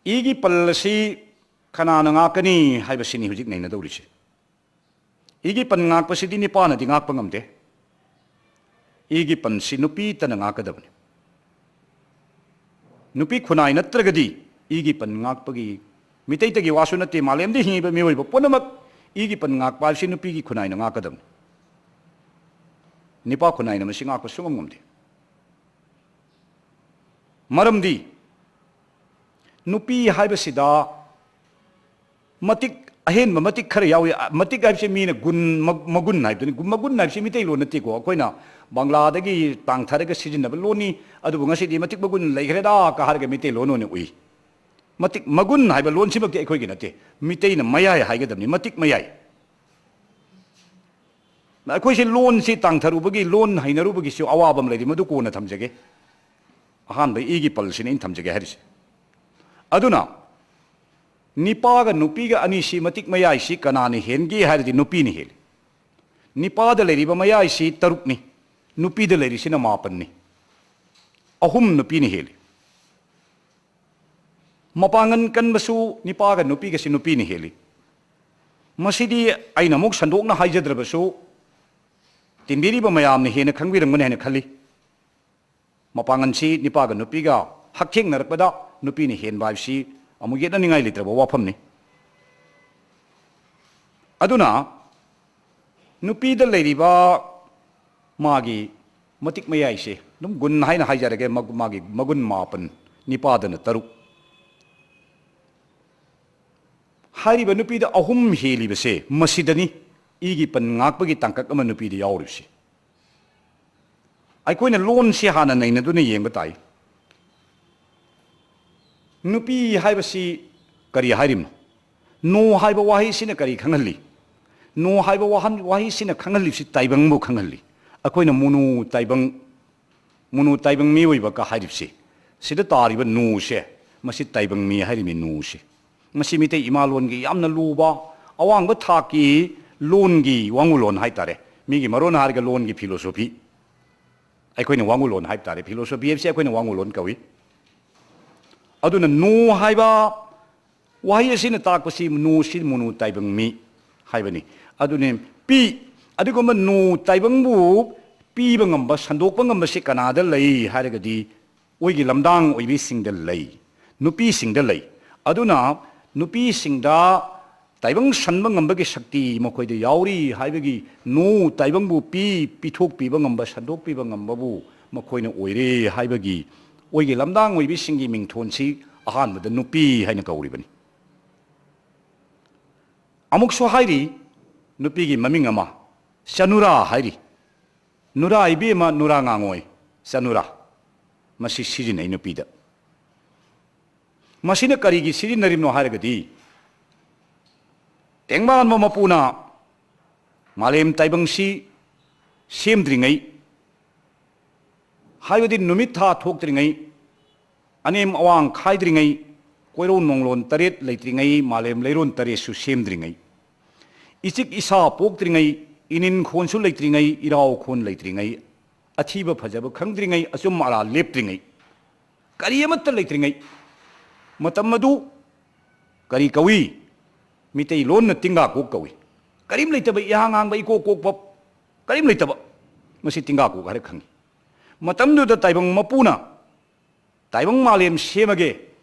ꯏꯒꯤ ꯄꯜ ꯑꯁꯤ ꯀꯅꯥꯅ ꯉꯥꯛꯀꯅꯤ ꯍꯥꯏꯕꯁꯤꯅꯤ ꯍꯧꯖꯤꯛ ꯅꯩꯅꯗꯧꯔꯤꯁꯦ꯫ ꯏꯒꯤ ꯄꯟ ꯉꯥꯛꯄꯁꯤꯗꯤ ꯅꯤꯄꯥꯅꯗꯤ ꯉꯥꯛꯄ ꯉꯝꯗꯦ꯫ ꯏꯒꯤ ꯄꯟꯁꯤ ꯅꯨꯄꯤꯇꯅ ꯉꯥꯛꯀꯗꯕꯅꯤ꯫ ꯅꯨꯄꯤ ꯈꯨꯟꯅꯥꯏ ꯅꯠꯇ꯭ꯔꯒꯗꯤ ꯏꯒꯤ ꯄꯟ ꯉꯥꯛꯄꯒꯤ, ꯃꯤꯇꯩꯇꯒꯤ ꯋꯥꯁꯨ ꯅꯠꯇꯦ, ꯃꯥꯂꯦꯝꯗ ꯍꯤꯡꯉꯤꯕ ꯃꯤꯑꯣꯏꯕ ꯄꯨꯝꯅꯃꯛ ꯏꯒꯤ ꯄꯟ ꯉꯥꯛꯄ ꯍꯥꯏꯕꯁꯤ ꯅꯨꯄꯤꯒꯤ ꯈꯨꯟꯅꯥꯏꯅ ꯉꯥꯛꯀꯗꯕꯅꯤ꯫ ꯅꯤꯄꯥ ꯈꯨꯟꯅꯥꯏꯅ ꯃꯁꯤ ꯉꯥꯛꯄ ꯁꯨꯡꯉꯝ ꯉꯝꯗꯦ꯫ ꯃꯔꯝꯗꯤ ꯅꯨꯄꯤ ꯍꯥꯏꯕꯁꯤꯗ ꯃꯇꯤꯛ, ꯑꯍꯦꯟꯕ ꯃꯇꯤꯛ ꯈꯔ ꯌꯥꯎꯏ꯫ ꯑ, ꯃꯇꯤꯛ ꯍꯥꯏꯕꯁꯤ ꯃꯤꯅ ꯒꯨꯟ, ꯃ-, ꯃꯒꯨꯟ ꯍꯥꯏꯕꯗꯨꯅꯤ꯫ ꯒꯨ-, ꯃꯒꯨꯟ ꯍꯥꯏꯕꯁꯤ ꯃꯤꯇꯩꯂꯣꯟ ꯅꯠꯇꯦꯀꯣ꯫ ꯑꯩꯈꯣꯏꯅ ꯕꯪꯒ꯭ꯂꯥꯗꯒꯤ ꯇꯥꯡꯊꯔꯒ ꯁꯤꯖꯤꯟꯅꯕ ꯂꯣꯟꯅꯤ꯫ ꯑꯗꯨꯕꯨ ꯉꯁꯤꯗꯤ ꯃꯇꯤꯛ ꯃꯒꯨꯟ ꯂꯩꯈ꯭ꯔꯦꯗꯥ ꯀ ꯍꯥꯏꯔꯒ ꯃꯤꯇꯩꯂꯣꯟ ꯑꯣꯏꯅ ꯎꯏ꯫ ꯃꯇꯤꯛ ꯃꯒꯨꯟ ꯍꯥꯏꯕ ꯂꯣꯟꯁꯤꯃꯛꯇꯤ ꯑꯩꯈꯣꯏꯒꯤ ꯅꯠꯇꯦ꯫ ꯃꯤꯇꯩꯅ ꯃꯌꯥꯏ ꯍꯥꯏꯒꯗꯕꯅꯤ, ꯃꯇꯤꯛ ꯃꯌꯥꯏ꯫ ꯑꯩꯈꯣꯏꯁꯦ ꯂꯣꯟꯁꯤ ꯇꯥꯡꯊꯔꯨꯕꯒꯤ, ꯂꯣꯟ ꯍꯩꯅꯔꯨꯕꯒꯤꯁꯨ ꯑꯋꯥꯕ ꯑꯃ ꯂꯩꯔꯤ, ꯃꯗꯨ ꯀꯣꯟꯅ ꯊꯝꯖꯒꯦ꯫ ꯑꯍꯥꯟꯕ ꯏꯒꯤ ꯄꯜꯁꯤꯅꯤ ꯑꯩꯅ ꯊꯝꯖꯒꯦ ꯍꯥꯏꯔꯤꯁꯦ꯫ ꯑꯗꯨꯅ ꯅꯤꯄꯥꯒ ꯅꯨꯄꯤꯒ ꯑꯅꯤꯁꯤ ꯃꯇꯤꯛ ꯃꯌꯥꯏꯁꯤ ꯀꯅꯥꯅ ꯍꯦꯟꯒꯦ ꯍꯥꯏꯔꯗꯤ ꯅꯨꯄꯤꯅ ꯍꯦꯜꯂꯤ꯫ ꯅꯤꯄꯥꯗ ꯂꯩꯔꯤꯕ ꯃꯌꯥꯏꯁꯤ ꯇꯔꯨꯛꯅꯤ, ꯅꯨꯄꯤꯗ ꯂꯩꯔꯤꯁꯤꯅ ꯃꯥꯄꯟꯅꯤ꯫ ꯑꯍꯨꯝ ꯅꯨꯄꯤꯅ ꯍꯦꯜꯂꯤ꯫ ꯃꯄꯥꯡꯒꯜ ꯀꯟꯕꯁꯨ ꯅꯤꯄꯥꯒ ꯅꯨꯄꯤꯒꯁꯤ ꯅꯨꯄꯤꯅ ꯍꯦꯜꯂꯤ꯫ ꯃꯁꯤꯗꯤ ꯑꯩꯅ ꯑꯃꯨꯛ ꯁꯟꯗꯣꯛꯅ ꯍꯥꯏꯖꯗ꯭ꯔꯕꯁꯨ, ꯇꯤꯟꯕꯤꯔꯤꯕ ꯃꯌꯥꯝꯅ ꯍꯦꯟꯅ ꯈꯪꯕꯤꯔꯝꯒꯅꯤ ꯍꯥꯏꯅ ꯈꯜꯂꯤ꯫ ꯃꯄꯥꯡꯒꯜꯁꯤ ꯅꯤꯄꯥꯒ ꯅꯨꯄꯤꯒ ꯍꯛꯊꯦꯡꯅꯔꯛꯄꯗ ꯅꯨꯄꯤꯅ ꯍꯦꯟꯕ ꯍꯥꯏꯕꯁꯤ ꯑꯃꯨꯛ ꯌꯦꯠꯅꯅꯤꯡꯉꯥꯏ ꯂꯩꯇ꯭ꯔꯕ ꯋꯥꯐꯝꯅꯤ꯫ ꯑꯗꯨꯅ ꯅꯨꯄꯤꯗ ꯂꯩꯔꯤꯕ ꯃꯥꯒꯤ ꯃꯇꯤꯛ ꯃꯌꯥꯏꯁꯦ ꯑꯗꯨꯝ ꯒꯨꯟ ꯍꯥꯏꯅ ꯍꯥꯏꯖꯔꯒꯦ, ꯃꯒꯨ-, ꯃꯥꯒꯤ ꯃꯒꯨꯟ ꯃꯥꯄꯟ, ꯅꯤꯄꯥꯗꯅ ꯇꯔꯨꯛ꯫ ꯍꯥꯏꯔꯤꯕ ꯅꯨꯄꯤꯗ ꯑꯍꯨꯝ ꯍꯦꯜꯂꯤꯕꯁꯦ ꯃꯁꯤꯗꯅꯤ, ꯏꯒꯤ ꯄꯟ ꯉꯥꯛꯄꯒꯤ ꯇꯥꯡꯀꯛ ꯑꯃ ꯅꯨꯄꯤꯗ ꯌꯥꯎꯔꯤꯕꯁꯦ꯫ ꯑꯩꯈꯣꯏꯅ ꯂꯣꯟꯁꯤ ꯍꯥꯟꯅ ꯅꯩꯅꯗꯨꯅ ꯌꯦꯡꯕ ꯇꯥꯏ꯫ ꯅꯨꯄꯤ ꯍꯥꯏꯕꯁꯤ ꯀꯔꯤ ꯍꯥꯏꯔꯤꯕꯅꯣ? ꯅꯣ ꯍꯥꯏꯕ ꯋꯥꯍꯩꯁꯤꯅ ꯀꯔꯤ ꯈꯪꯍꯜꯂꯤ? ꯅꯣ ꯍꯥꯏꯕ ꯋꯥꯍꯟ-, ꯋꯥꯍꯩꯁꯤꯅ ꯈꯪꯍꯜꯂꯤꯕꯁꯤ ꯇꯥꯏꯕꯪꯕꯨ ꯈꯪꯍꯜꯂꯤ꯫ ꯑꯩꯈꯣꯏꯅ ꯃꯨꯅꯨ ꯇꯥꯏꯕꯪ, ꯃꯨꯅꯨ ꯇꯥꯏꯕꯪ ꯃꯤꯑꯣꯏꯕꯒ ꯍꯥꯏꯔꯤꯕꯁꯤ, ꯁꯤꯗ ꯇꯥꯔꯤꯕ ꯅꯣꯁꯦ, ꯃꯁꯤ ꯇꯥꯏꯕꯪ ꯃꯤ ꯍꯥꯏꯔꯤꯕꯅꯤ, ꯅꯣꯁꯦ꯫ ꯃꯁꯤ ꯃꯤꯇꯩ ꯏꯃꯥ ꯂꯣꯟꯒꯤ ꯌꯥꯝꯅ ꯂꯨꯕ, ꯑꯋꯥꯡꯕ ꯊꯥꯛꯀꯤ ꯂꯣꯟꯒꯤ ꯋꯥꯉꯨꯂꯣꯟ ꯍꯥꯏꯇꯥꯔꯦ꯫ ꯃꯤꯒꯤ ꯃꯔꯣꯟ ꯍꯥꯏꯔꯒ ꯂꯣꯟꯒꯤ philosophy꯫ ꯑꯩꯈꯣꯏꯅ ꯋꯥꯉꯨꯂꯣꯟ ꯍꯥꯏꯕ ꯇꯥꯔꯦ꯫ Philosophy ꯍꯥꯏꯕꯁꯤ ꯑꯩꯈꯣꯏꯅ ꯋꯥꯉꯨꯂꯣꯟ ꯀꯧꯏ꯫ ꯑꯗꯨꯅ ꯅꯣ ꯍꯥꯏꯕ ꯋꯥꯍꯩ ꯑꯁꯤꯅ ꯇꯥꯛꯄꯁꯤ ꯅꯣꯁꯤ ꯃꯨꯅꯨ ꯇꯥꯏꯕꯪ ꯃꯤ ꯍꯥꯏꯕꯅꯤ꯫ ꯑꯗꯨꯅꯤ ꯄꯤ, ꯑꯗꯨꯒꯨꯝꯕ ꯅꯣ ꯇꯥꯏꯕꯪꯕꯨ ꯄꯤꯕ ꯉꯝꯕ, ꯁꯟꯗꯣꯛꯄ ꯉꯝꯕꯁꯤ ꯀꯅꯥꯗ ꯂꯩ ꯍꯥꯏꯔꯒꯗꯤ ꯑꯣꯏꯒꯤ ꯂꯝꯗꯥꯡ ꯑꯣꯏꯕꯤꯁꯤꯡꯗ ꯂꯩ, ꯅꯨꯄꯤꯁꯤꯡꯗ ꯂꯩ꯫ ꯑꯗꯨꯅ ꯅꯨꯄꯤꯁꯤꯡꯗ ꯇꯥꯏꯕꯪ ꯁꯟꯕ ꯉꯝꯕꯒꯤ ꯁꯛꯇꯤ ꯃꯈꯣꯏꯗ ꯌꯥꯎꯔꯤ ꯍꯥꯏꯕꯒꯤ, ꯅꯨ ꯇꯥꯏꯕꯪꯕꯨ ꯄꯤ, ꯄꯤꯊꯣꯛꯄꯤꯕ ꯉꯝꯕ, ꯁꯟꯗꯣꯛꯄꯤꯕ ꯉꯝꯕꯕꯨ ꯃꯈꯣꯏꯅ ꯑꯣꯏꯔꯦ ꯍꯥꯏꯕꯒꯤ, ꯑꯣꯏꯒꯤ ꯂꯝꯗꯥꯡ ꯑꯣꯏꯕꯤꯁꯤꯡꯒꯤ ꯃꯤꯡꯊꯣꯟꯁꯤ ꯑꯍꯥꯟꯕꯗ ꯅꯨꯄꯤ ꯍꯥꯏꯅ ꯀꯧꯔꯤꯕꯅꯤ꯫ ꯑꯃꯨꯛꯁꯨ ꯍꯥꯏꯔꯤ, ꯅꯨꯄꯤꯒꯤ ꯃꯃꯤꯡ ꯑꯃ, ꯆꯅꯨꯔꯥ ꯍꯥꯏꯔꯤ꯫ ꯅꯨꯔꯥ ꯏꯕꯦꯝꯃ, ꯅꯨꯔꯥ ꯉꯥꯡꯉꯣꯏ, ꯆꯅꯨꯔꯥ꯫ ꯃꯁꯤ ꯁꯤꯖꯤꯟꯅꯩ ꯅꯨꯄꯤꯗ꯫ ꯃꯁꯤꯅ ꯀꯔꯤꯒꯤ ꯁꯤꯖꯤꯟꯅꯔꯤꯕꯅꯣ ꯍꯥꯏꯔꯒꯗꯤ, ꯇꯦꯡꯕꯥꯟꯕ ꯃꯄꯨꯅ ꯃꯥꯂꯦꯝ ꯇꯥꯏꯕꯪꯁꯤ ꯁꯦꯝꯗ꯭ꯔꯤꯉꯩ, ꯍꯥꯏꯕꯗꯤ ꯅꯨꯃꯤꯠ ꯊꯥ ꯊꯣꯛꯇ꯭ꯔꯤꯉꯩ, ꯑꯅꯦꯝ ꯑꯋꯥꯡ ꯈꯥꯏꯗ꯭ꯔꯤꯉꯩ, ꯀꯣꯏꯔꯧ ꯅꯣꯡꯂꯣꯟ ꯇꯔꯦꯠ ꯂꯩꯇ꯭ꯔꯤꯉꯩ, ꯃꯥꯂꯦꯝ ꯂꯩꯔꯣꯟ ꯇꯔꯦꯠꯁꯨ ꯁꯦꯝꯗ꯭ꯔꯤꯉꯩ, ꯏꯆꯤꯛ ꯏꯁꯥ ꯄꯣꯛꯇ꯭ꯔꯤꯉꯩ, ꯏꯅꯤꯟ ꯈꯣꯟꯁꯨ ꯂꯩꯇ꯭ꯔꯤꯉꯩ, ꯏꯔꯥꯎ ꯈꯣꯟ ꯂꯩꯇ꯭ꯔꯤꯉꯩ, ꯑꯊꯤꯕ ꯐꯖꯕ ꯈꯪꯗ꯭ꯔꯤꯉꯩ, ꯑꯆꯨꯝ ꯑꯔꯥ ꯂꯦꯞꯇ꯭ꯔꯤꯉꯩ, ꯀꯔꯤ ꯑꯃꯠꯇ ꯂꯩꯇ꯭ꯔꯤꯉꯩ ꯃꯇꯝ ꯑꯗꯨ ꯀꯔꯤ ꯀꯧꯏ? ꯃꯤꯇꯩꯂꯣꯟꯅ ꯇꯤꯡꯒꯥꯀꯣꯛ ꯀꯧꯏ꯫ ꯀꯔꯤꯝ ꯂꯩꯇꯕ, ꯏꯍꯥꯡ ꯍꯥꯡꯕ, ꯏꯀꯣꯛ ꯀꯣꯛꯄ, ꯀꯔꯤꯝ ꯂꯩꯇꯕ, ꯃꯁꯤ ꯇꯤꯡꯒꯥꯀꯣꯛ ꯍꯥꯏꯔ ꯈꯪꯉꯤ꯫ ꯃꯇꯝꯗꯨꯗ ꯇꯥꯏꯕꯪ ꯃꯄꯨꯅ ꯇꯥꯏꯕꯪ ꯃꯥꯂꯦꯝ ꯁꯦꯝꯃꯒꯦ,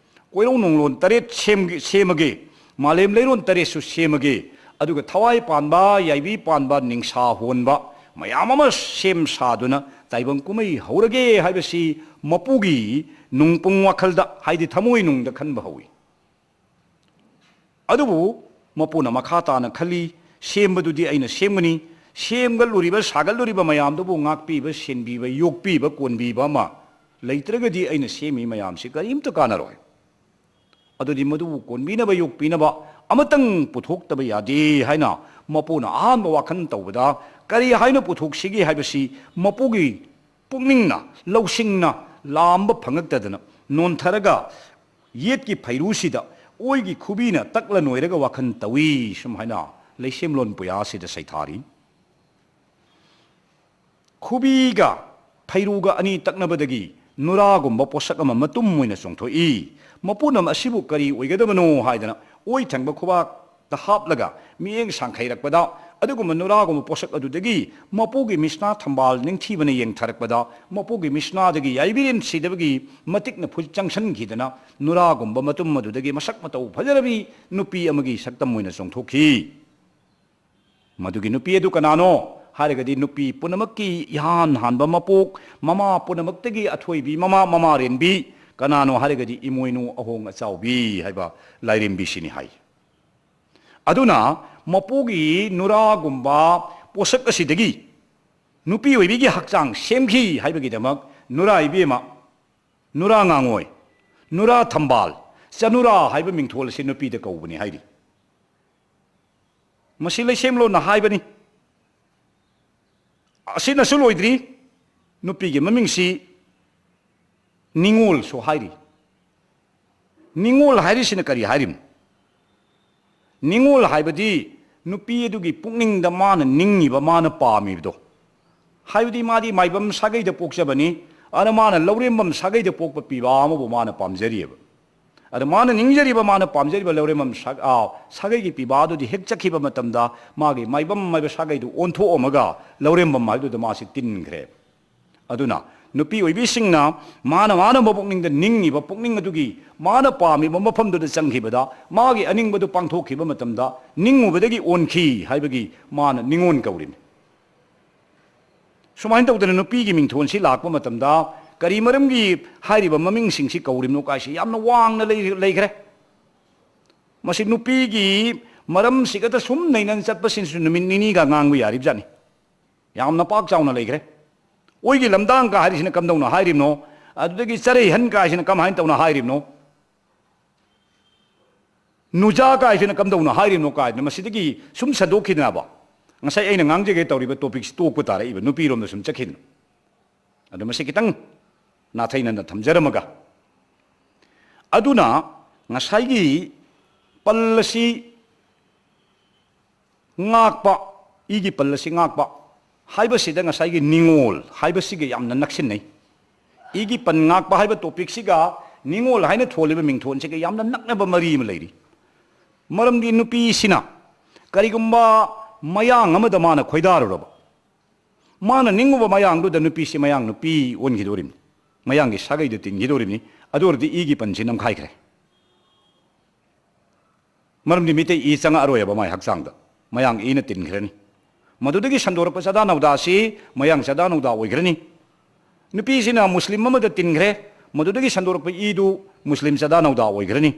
ꯀꯣꯏꯔꯧ ꯅꯣꯡꯂꯣꯟ ꯇꯔꯦꯠ ꯁꯦꯝꯒꯦ, ꯁꯦꯝꯃꯒꯦ, ꯃꯥꯂꯦꯝ ꯂꯩꯔꯣꯟ ꯇꯔꯦꯠꯁꯨ ꯁꯦꯝꯃꯒꯦ, ꯑꯗꯨꯒ ꯊꯋꯥꯏ ꯄꯥꯟꯕ, ꯌꯥꯏꯕꯤ ꯄꯥꯟꯕ, ꯅꯤꯡꯁꯥ ꯍꯣꯟꯕ ꯃꯌꯥꯝ ꯑꯃ ꯁꯦꯝ ꯁꯥꯗꯨꯅ ꯇꯥꯏꯕꯪ ꯀꯨꯝꯍꯩ ꯍꯧꯔꯒꯦ ꯍꯥꯏꯕꯁꯤ ꯃꯄꯨꯒꯤ ꯅꯨꯡꯄꯨꯡ ꯋꯥꯈꯜꯗ, ꯍꯥꯏꯗꯤ ꯊꯃꯣꯏꯅꯨꯡꯗ ꯈꯟꯕ ꯍꯧꯏ꯫ ꯑꯗꯨꯕꯨ ꯃꯄꯨꯅ ꯃꯈꯥ ꯇꯥꯅ ꯈꯜꯂꯤ, ꯁꯦꯝꯕꯗꯨꯗꯤ ꯑꯩꯅ ꯁꯦꯝꯒꯅꯤ, ꯁꯦꯝꯒꯠꯂꯨꯔꯤꯕ, ꯁꯥꯒꯠꯂꯨꯔꯤꯕ ꯃꯌꯥꯝꯗꯨꯕꯨ ꯉꯥꯛꯄꯤꯕ, ꯁꯦꯟꯕꯤꯕ, ꯌꯣꯛꯄꯤꯕ, ꯀꯣꯟꯕꯤꯕ ꯑꯃ ꯂꯩꯇ꯭ꯔꯒꯗꯤ ꯑꯩꯅ ꯁꯦꯝꯃꯤ ꯃꯌꯥꯝꯁꯤ ꯀꯔꯤꯝꯇ ꯀꯥꯟꯅꯔꯣꯏ꯫ ꯑꯗꯨꯗꯤ ꯃꯗꯨꯕꯨ ꯀꯣꯟꯕꯤꯅꯕ, ꯌꯣꯛꯄꯤꯅꯕ ꯑꯃꯇꯪ ꯄꯨꯊꯣꯛꯇꯕ ꯌꯥꯗꯦ ꯍꯥꯏꯅ ꯃꯄꯨꯅ ꯑꯍꯥꯟꯕ ꯋꯥꯈꯜ ꯇꯧꯕꯗ, ꯀꯔꯤ ꯍꯥꯏꯅ ꯄꯨꯊꯣꯛꯁꯤꯒꯦ ꯍꯥꯏꯕꯁꯤ ꯃꯄꯨꯒꯤ ꯄꯨꯛꯅꯤꯡꯅ, ꯂꯧꯁꯤꯡꯅ ꯂꯥꯝꯕ ꯐꯪꯉꯛꯇꯗꯅ ꯅꯣꯟꯊꯔꯒ ꯌꯦꯠꯀꯤ ꯐꯩꯔꯨꯁꯤꯗ ꯑꯣꯏꯒꯤ ꯈꯨꯕꯤꯅ ꯇꯛꯂ ꯅꯣꯏꯔꯒ ꯋꯥꯈꯜ ꯇꯧꯏ, ꯁꯨꯝ ꯍꯥꯏꯅ ꯂꯩꯁꯦꯝꯂꯣꯟ ꯄꯨꯌꯥꯁꯤꯗ ꯁꯩꯊꯥꯔꯤ꯫ ꯈꯨꯕꯤꯒ ꯐꯩꯔꯨꯒ ꯑꯅꯤ ꯇꯛꯅꯕꯗꯒꯤ ꯅꯨꯔꯥꯒꯨꯝꯕ ꯄꯣꯠꯁꯛ ꯑꯃ ꯃꯇꯨꯝ ꯑꯣꯏꯅ ꯆꯣꯡꯊꯣꯛꯏ꯫ ꯃꯄꯨꯅ ꯑꯁꯤꯕꯨ ꯀꯔꯤ ꯑꯣꯏꯒꯗꯕꯅꯣ ꯍꯥꯏꯗꯅ ꯑꯣꯏ ꯊꯪꯕ ꯈꯨꯕꯥꯛꯇ ꯍꯥꯞꯂꯒ ꯃꯤꯠꯌꯦꯡ ꯁꯥꯡꯈꯩꯔꯛꯄꯗ ꯑꯗꯨꯒꯨꯝꯕ ꯅꯨꯔꯥꯒꯨꯝꯕ ꯄꯣꯠꯁꯛ ꯑꯗꯨꯗꯒꯤ ꯃꯄꯨꯒꯤ ꯃꯤꯁꯅꯥ ꯊꯝꯕꯥꯜ ꯅꯤꯡꯊꯤꯕꯅ ꯌꯦꯡꯊꯔꯛꯄꯗ, ꯃꯄꯨꯒꯤ ꯃꯤꯁꯅꯥꯗꯒꯤ ꯌꯥꯏꯕꯤꯔꯦꯟ ꯁꯤꯗꯕꯒꯤ ꯃꯇꯤꯛꯅ ꯐꯨ-, ꯆꯪꯁꯤꯟꯈꯤꯗꯅ, ꯅꯨꯔꯥꯒꯨꯝꯕ ꯃꯇꯨꯝ ꯑꯗꯨꯗꯒꯤ ꯃꯁꯛ ꯃꯇꯧ ꯐꯖꯔꯕꯤ ꯅꯨꯄꯤ ꯑꯃꯒꯤ ꯁꯛꯇꯝ ꯑꯣꯏꯅ ꯆꯣꯡꯊꯣꯛꯈꯤ꯫ ꯃꯗꯨꯒꯤ ꯅꯨꯄꯤ ꯑꯗꯨ ꯀꯅꯥꯅꯣ ꯍꯥꯏꯔꯒꯗꯤ, ꯅꯨꯄꯤ ꯄꯨꯝꯅꯃꯛꯀꯤ ꯏꯍꯥꯟ ꯍꯥꯟꯕ ꯃꯄꯣꯛ, ꯃꯃꯥ ꯄꯨꯝꯅꯃꯛꯇꯒꯤ ꯑꯊꯣꯏꯕꯤ, ꯃꯃꯥ ꯃꯃꯥꯔꯦꯟꯕꯤ ꯀꯅꯥꯅꯣ ꯍꯥꯏꯔꯒꯗꯤ, ꯏꯃꯣꯏꯅꯨ ꯑꯍꯣꯡ ꯑꯆꯥꯎꯕꯤ ꯍꯥꯏꯕ ꯂꯥꯏꯔꯦꯝꯕꯤꯁꯤꯅꯤ ꯍꯥꯏ꯫ ꯑꯗꯨꯅ ꯃꯄꯨꯒꯤ ꯅꯨꯔꯥꯒꯨꯝꯕ ꯄꯣꯠꯁꯛ ꯑꯁꯤꯗꯒꯤ ꯅꯨꯄꯤ ꯑꯣꯏꯕꯤꯒꯤ ꯍꯛꯆꯥꯡ ꯁꯦꯝꯈꯤ ꯍꯥꯏꯕꯒꯤꯗꯃꯛ, ꯅꯨꯔꯥ ꯏꯕꯦꯝꯃ, ꯅꯨꯔꯥ ꯉꯥꯉꯣꯏ, ꯅꯨꯔꯥ ꯊꯝꯕꯥꯜ, ꯆꯅꯨꯔꯥ ꯍꯥꯏꯕ ꯃꯤꯡꯊꯣꯜ ꯑꯁꯤ ꯅꯨꯄꯤꯗ ꯀꯧꯕꯅꯤ ꯍꯥꯏꯔꯤ꯫ ꯃꯁꯤ ꯂꯩꯁꯦꯝꯂꯣꯟꯅ ꯍꯥꯏꯕꯅꯤ꯫ ꯑꯁꯤꯅꯁꯨ ꯂꯣꯏꯗ꯭ꯔꯤ, ꯅꯨꯄꯤꯒꯤ ꯃꯃꯤꯡꯁꯤ ꯅꯤꯉꯣꯜꯁꯨ ꯍꯥꯏꯔꯤ꯫ ꯅꯤꯉꯣꯜ ꯍꯥꯏꯔꯤꯁꯤꯅ ꯀꯔꯤ ꯍꯥꯏꯔꯤꯕꯅꯣ? ꯅꯤꯉꯣꯜ ꯍꯥꯏꯕꯗꯤ ꯅꯨꯄꯤ ꯑꯗꯨꯒꯤ ꯄꯨꯛꯅꯤꯡꯗ ꯃꯥꯅ ꯅꯤꯡꯉꯤꯕ, ꯃꯥꯅ ꯄꯥꯝꯃꯤꯕꯗꯣ꯫ ꯍꯥꯏꯕꯗꯤ ꯃꯥꯗꯤ ꯃꯥꯏꯕꯝ ꯁꯥꯒꯩꯗ ꯄꯣꯛꯆꯕꯅꯤ, ꯑꯗꯨꯅ ꯃꯥꯅ ꯂꯧꯔꯦꯝꯕꯝ ꯁꯥꯒꯩꯗ ꯄꯣꯛꯄ ꯄꯤꯕꯥ ꯑꯃꯕꯨ ꯃꯥꯅ ꯄꯥꯝꯖꯔꯤꯑꯕ꯫ ꯑꯗ ꯃꯥꯅ ꯅꯤꯡꯖꯔꯤꯕ, ꯃꯥꯅ ꯄꯥꯝꯖꯔꯤꯕ ꯂꯧꯔꯦꯝꯕꯝ ꯁꯥ-, ꯑꯥ, ꯁꯥꯒꯩꯒꯤ ꯄꯤꯕꯥꯗꯨꯗꯤ ꯍꯦꯛ ꯆꯠꯈꯤꯕ ꯃꯇꯝꯗ ꯃꯥꯒꯤ ꯃꯥꯏꯕꯝ ꯍꯥꯏꯕ ꯁꯥꯒꯩꯗꯨ ꯑꯣꯟꯊꯣꯛꯑꯝꯃꯒ ꯂꯧꯔꯦꯝꯕꯝ ꯍꯥꯏꯕꯗꯨꯗ ꯃꯥꯁꯤ ꯇꯤꯟꯈ꯭ꯔꯦ꯫ ꯑꯗꯨꯅ ꯅꯨꯄꯤ ꯑꯣꯏꯕꯤꯁꯤꯡꯅ ꯃꯥꯅ, ꯃꯥꯅ ꯃꯄꯨꯛꯅꯤꯡꯗ ꯅꯤꯡꯉꯤꯕ ꯄꯨꯛꯅꯤꯡ ꯑꯗꯨꯒꯤ, ꯃꯥꯅ ꯄꯥꯝꯃꯤꯕ ꯃꯐꯝꯗꯨꯗ ꯆꯪꯈꯤꯕꯗ, ꯃꯥꯒꯤ ꯑꯅꯤꯡꯕꯗꯨ ꯄꯥꯡꯊꯣꯛꯈꯤꯕ ꯃꯇꯝꯗ, ꯅꯤꯡꯉꯨꯕꯗꯒꯤ ꯑꯣꯟꯈꯤ ꯍꯥꯏꯕꯒꯤ ꯃꯥꯅ ꯅꯤꯉꯣꯜ ꯀꯧꯔꯤꯅꯤ꯫ ꯁꯨꯃꯥꯏꯅ ꯇꯧꯗꯅ ꯅꯨꯄꯤꯒꯤ ꯃꯤꯡꯊꯣꯟꯁꯤ ꯂꯥꯛꯄ ꯃꯇꯝꯗ ꯀꯔꯤ ꯃꯔꯝꯒꯤ ꯍꯥꯏꯔꯤꯕ ꯃꯃꯤꯡꯁꯤꯡꯁꯤ ꯀꯧꯔꯤꯕꯅꯣ ꯀꯥꯏꯁꯤ ꯌꯥꯝꯅ ꯋꯥꯡꯅ ꯂꯩ-, ꯂꯩꯈ꯭ꯔꯦ꯫ ꯃꯁꯤ ꯅꯨꯄꯤꯒꯤ ꯃꯔꯝꯁꯤꯒꯗ ꯁꯨꯝ ꯅꯩꯅꯅ ꯆꯠꯄꯁꯤꯅꯁꯨ ꯅꯨꯃꯤꯠ ꯅꯤꯅꯤꯒ ꯉꯥꯡꯕ ꯌꯥꯔꯤꯕꯖꯥꯠꯅꯤ꯫ ꯌꯥꯝꯅ ꯄꯥꯛ ꯆꯥꯎꯅ ꯂꯩꯈ꯭ꯔꯦ꯫ ꯑꯣꯏꯒꯤ ꯂꯝꯗꯥꯡꯒ ꯍꯥꯏꯔꯤꯁꯤꯅ ꯀꯝꯗꯧꯅ ꯍꯥꯏꯔꯤꯕꯅꯣ? ꯑꯗꯨꯗꯒꯤ ꯆꯔꯩꯍꯟ ꯀꯥꯏꯁꯤꯅ ꯀꯃꯥꯏꯅ ꯇꯧꯅ ꯍꯥꯏꯔꯤꯕꯅꯣ? ꯅꯨꯖꯥ ꯀꯥꯏꯁꯤꯅ ꯀꯝꯗꯧꯅ ꯍꯥꯏꯔꯤꯕꯅꯣ ꯀꯥꯏꯗꯅ ꯃꯁꯤꯗꯒꯤ ꯁꯨꯝ ꯁꯟꯗꯣꯛꯈꯤꯗꯅꯕ ꯉꯁꯥꯏ ꯑꯩꯅ ꯉꯥꯡꯖꯒꯦ ꯇꯧꯔꯤꯕ ꯇꯣꯄꯤꯛꯁꯤ ꯇꯣꯛꯄ ꯇꯥꯔꯛꯏꯕ, ꯅꯨꯄꯤꯔꯣꯝꯗ ꯁꯨꯝ ꯆꯠꯈꯤꯗꯅ꯫ ꯑꯗꯣ ꯃꯁꯤ ꯈꯤꯇꯪ ꯅꯥꯊꯩꯅꯅ ꯊꯝꯖꯔꯝꯃꯒ, ꯑꯗꯨꯅ ꯉꯁꯥꯏꯒꯤ ꯄꯜ ꯑꯁꯤ ꯉꯥꯛꯄ, ꯏꯒꯤ ꯄꯜ ꯑꯁꯤ ꯉꯥꯛꯄ ꯍꯥꯏꯕꯁꯤꯗ ꯉꯁꯥꯏꯒꯤ ꯅꯤꯉꯣꯜ ꯍꯥꯏꯕꯁꯤꯒ ꯌꯥꯝꯅ ꯅꯛꯁꯤꯟꯅꯩ꯫ ꯏꯒꯤ ꯄꯟ ꯉꯥꯛꯄ ꯍꯥꯏꯕ ꯇꯣꯄꯤꯛꯁꯤꯒ ꯅꯤꯉꯣꯜ ꯍꯥꯏꯅ ꯊꯣꯜꯂꯤꯕ ꯃꯤꯡꯊꯣꯟꯁꯤꯒ ꯌꯥꯝꯅ ꯅꯛꯅꯕ ꯃꯔꯤ ꯑꯃ ꯂꯩꯔꯤ꯫ ꯃꯔꯝꯗꯤ ꯅꯨꯄꯤꯁꯤꯅ ꯀꯔꯤꯒꯨꯝꯕ ꯃꯌꯥꯡ ꯑꯃꯗ ꯃꯥꯅ ꯈꯣꯏꯗꯥꯔꯨꯔꯕ, ꯃꯥꯅ ꯅꯤꯡꯉꯨꯕ ꯃꯌꯥꯡꯗꯨꯗ ꯅꯨꯄꯤꯁꯤ ꯃꯌꯥꯡ ꯅꯨꯄꯤ ꯑꯣꯟꯈꯤꯗꯣꯔꯤꯕꯅꯤ, ꯃꯌꯥꯡꯒꯤ ꯁꯥꯒꯩꯗ ꯇꯤꯟꯈꯤꯗꯣꯔꯤꯕꯅꯤ꯫ ꯑꯗꯨ ꯑꯣꯏꯔꯗꯤ ꯏꯒꯤ ꯄꯟꯁꯤ ꯅꯝꯈꯥꯏꯈ꯭ꯔꯦ꯫ ꯃꯔꯝꯗꯤ ꯃꯤꯇꯩ ꯏ ꯆꯪꯉꯛꯑꯔꯣꯏꯕ ꯃꯥꯏ ꯍꯛꯆꯥꯡꯗ, ꯃꯌꯥꯡ ꯏꯅ ꯇꯤꯟꯈ꯭ꯔꯅꯤ꯫ ꯃꯗꯨꯗꯒꯤ ꯁꯟꯗꯣꯔꯛꯄ ꯆꯥꯗꯥ ꯅꯧꯗꯥ ꯑꯁꯤ ꯃꯌꯥꯡ ꯆꯥꯗꯥ ꯅꯧꯗꯥ ꯑꯣꯏꯈ꯭ꯔꯅꯤ꯫ ꯅꯨꯄꯤꯁꯤꯅ ꯃꯨꯁꯂꯤꯝ ꯑꯃꯗ ꯇꯤꯟꯈ꯭ꯔꯦ, ꯃꯗꯨꯗꯒꯤ ꯁꯟꯗꯣꯔꯛꯄ ꯏꯗꯨ ꯃꯨꯁꯂꯤꯝ ꯆꯥꯗꯥ ꯅꯧꯗꯥ ꯑꯣꯏꯈ꯭ꯔꯅꯤ꯫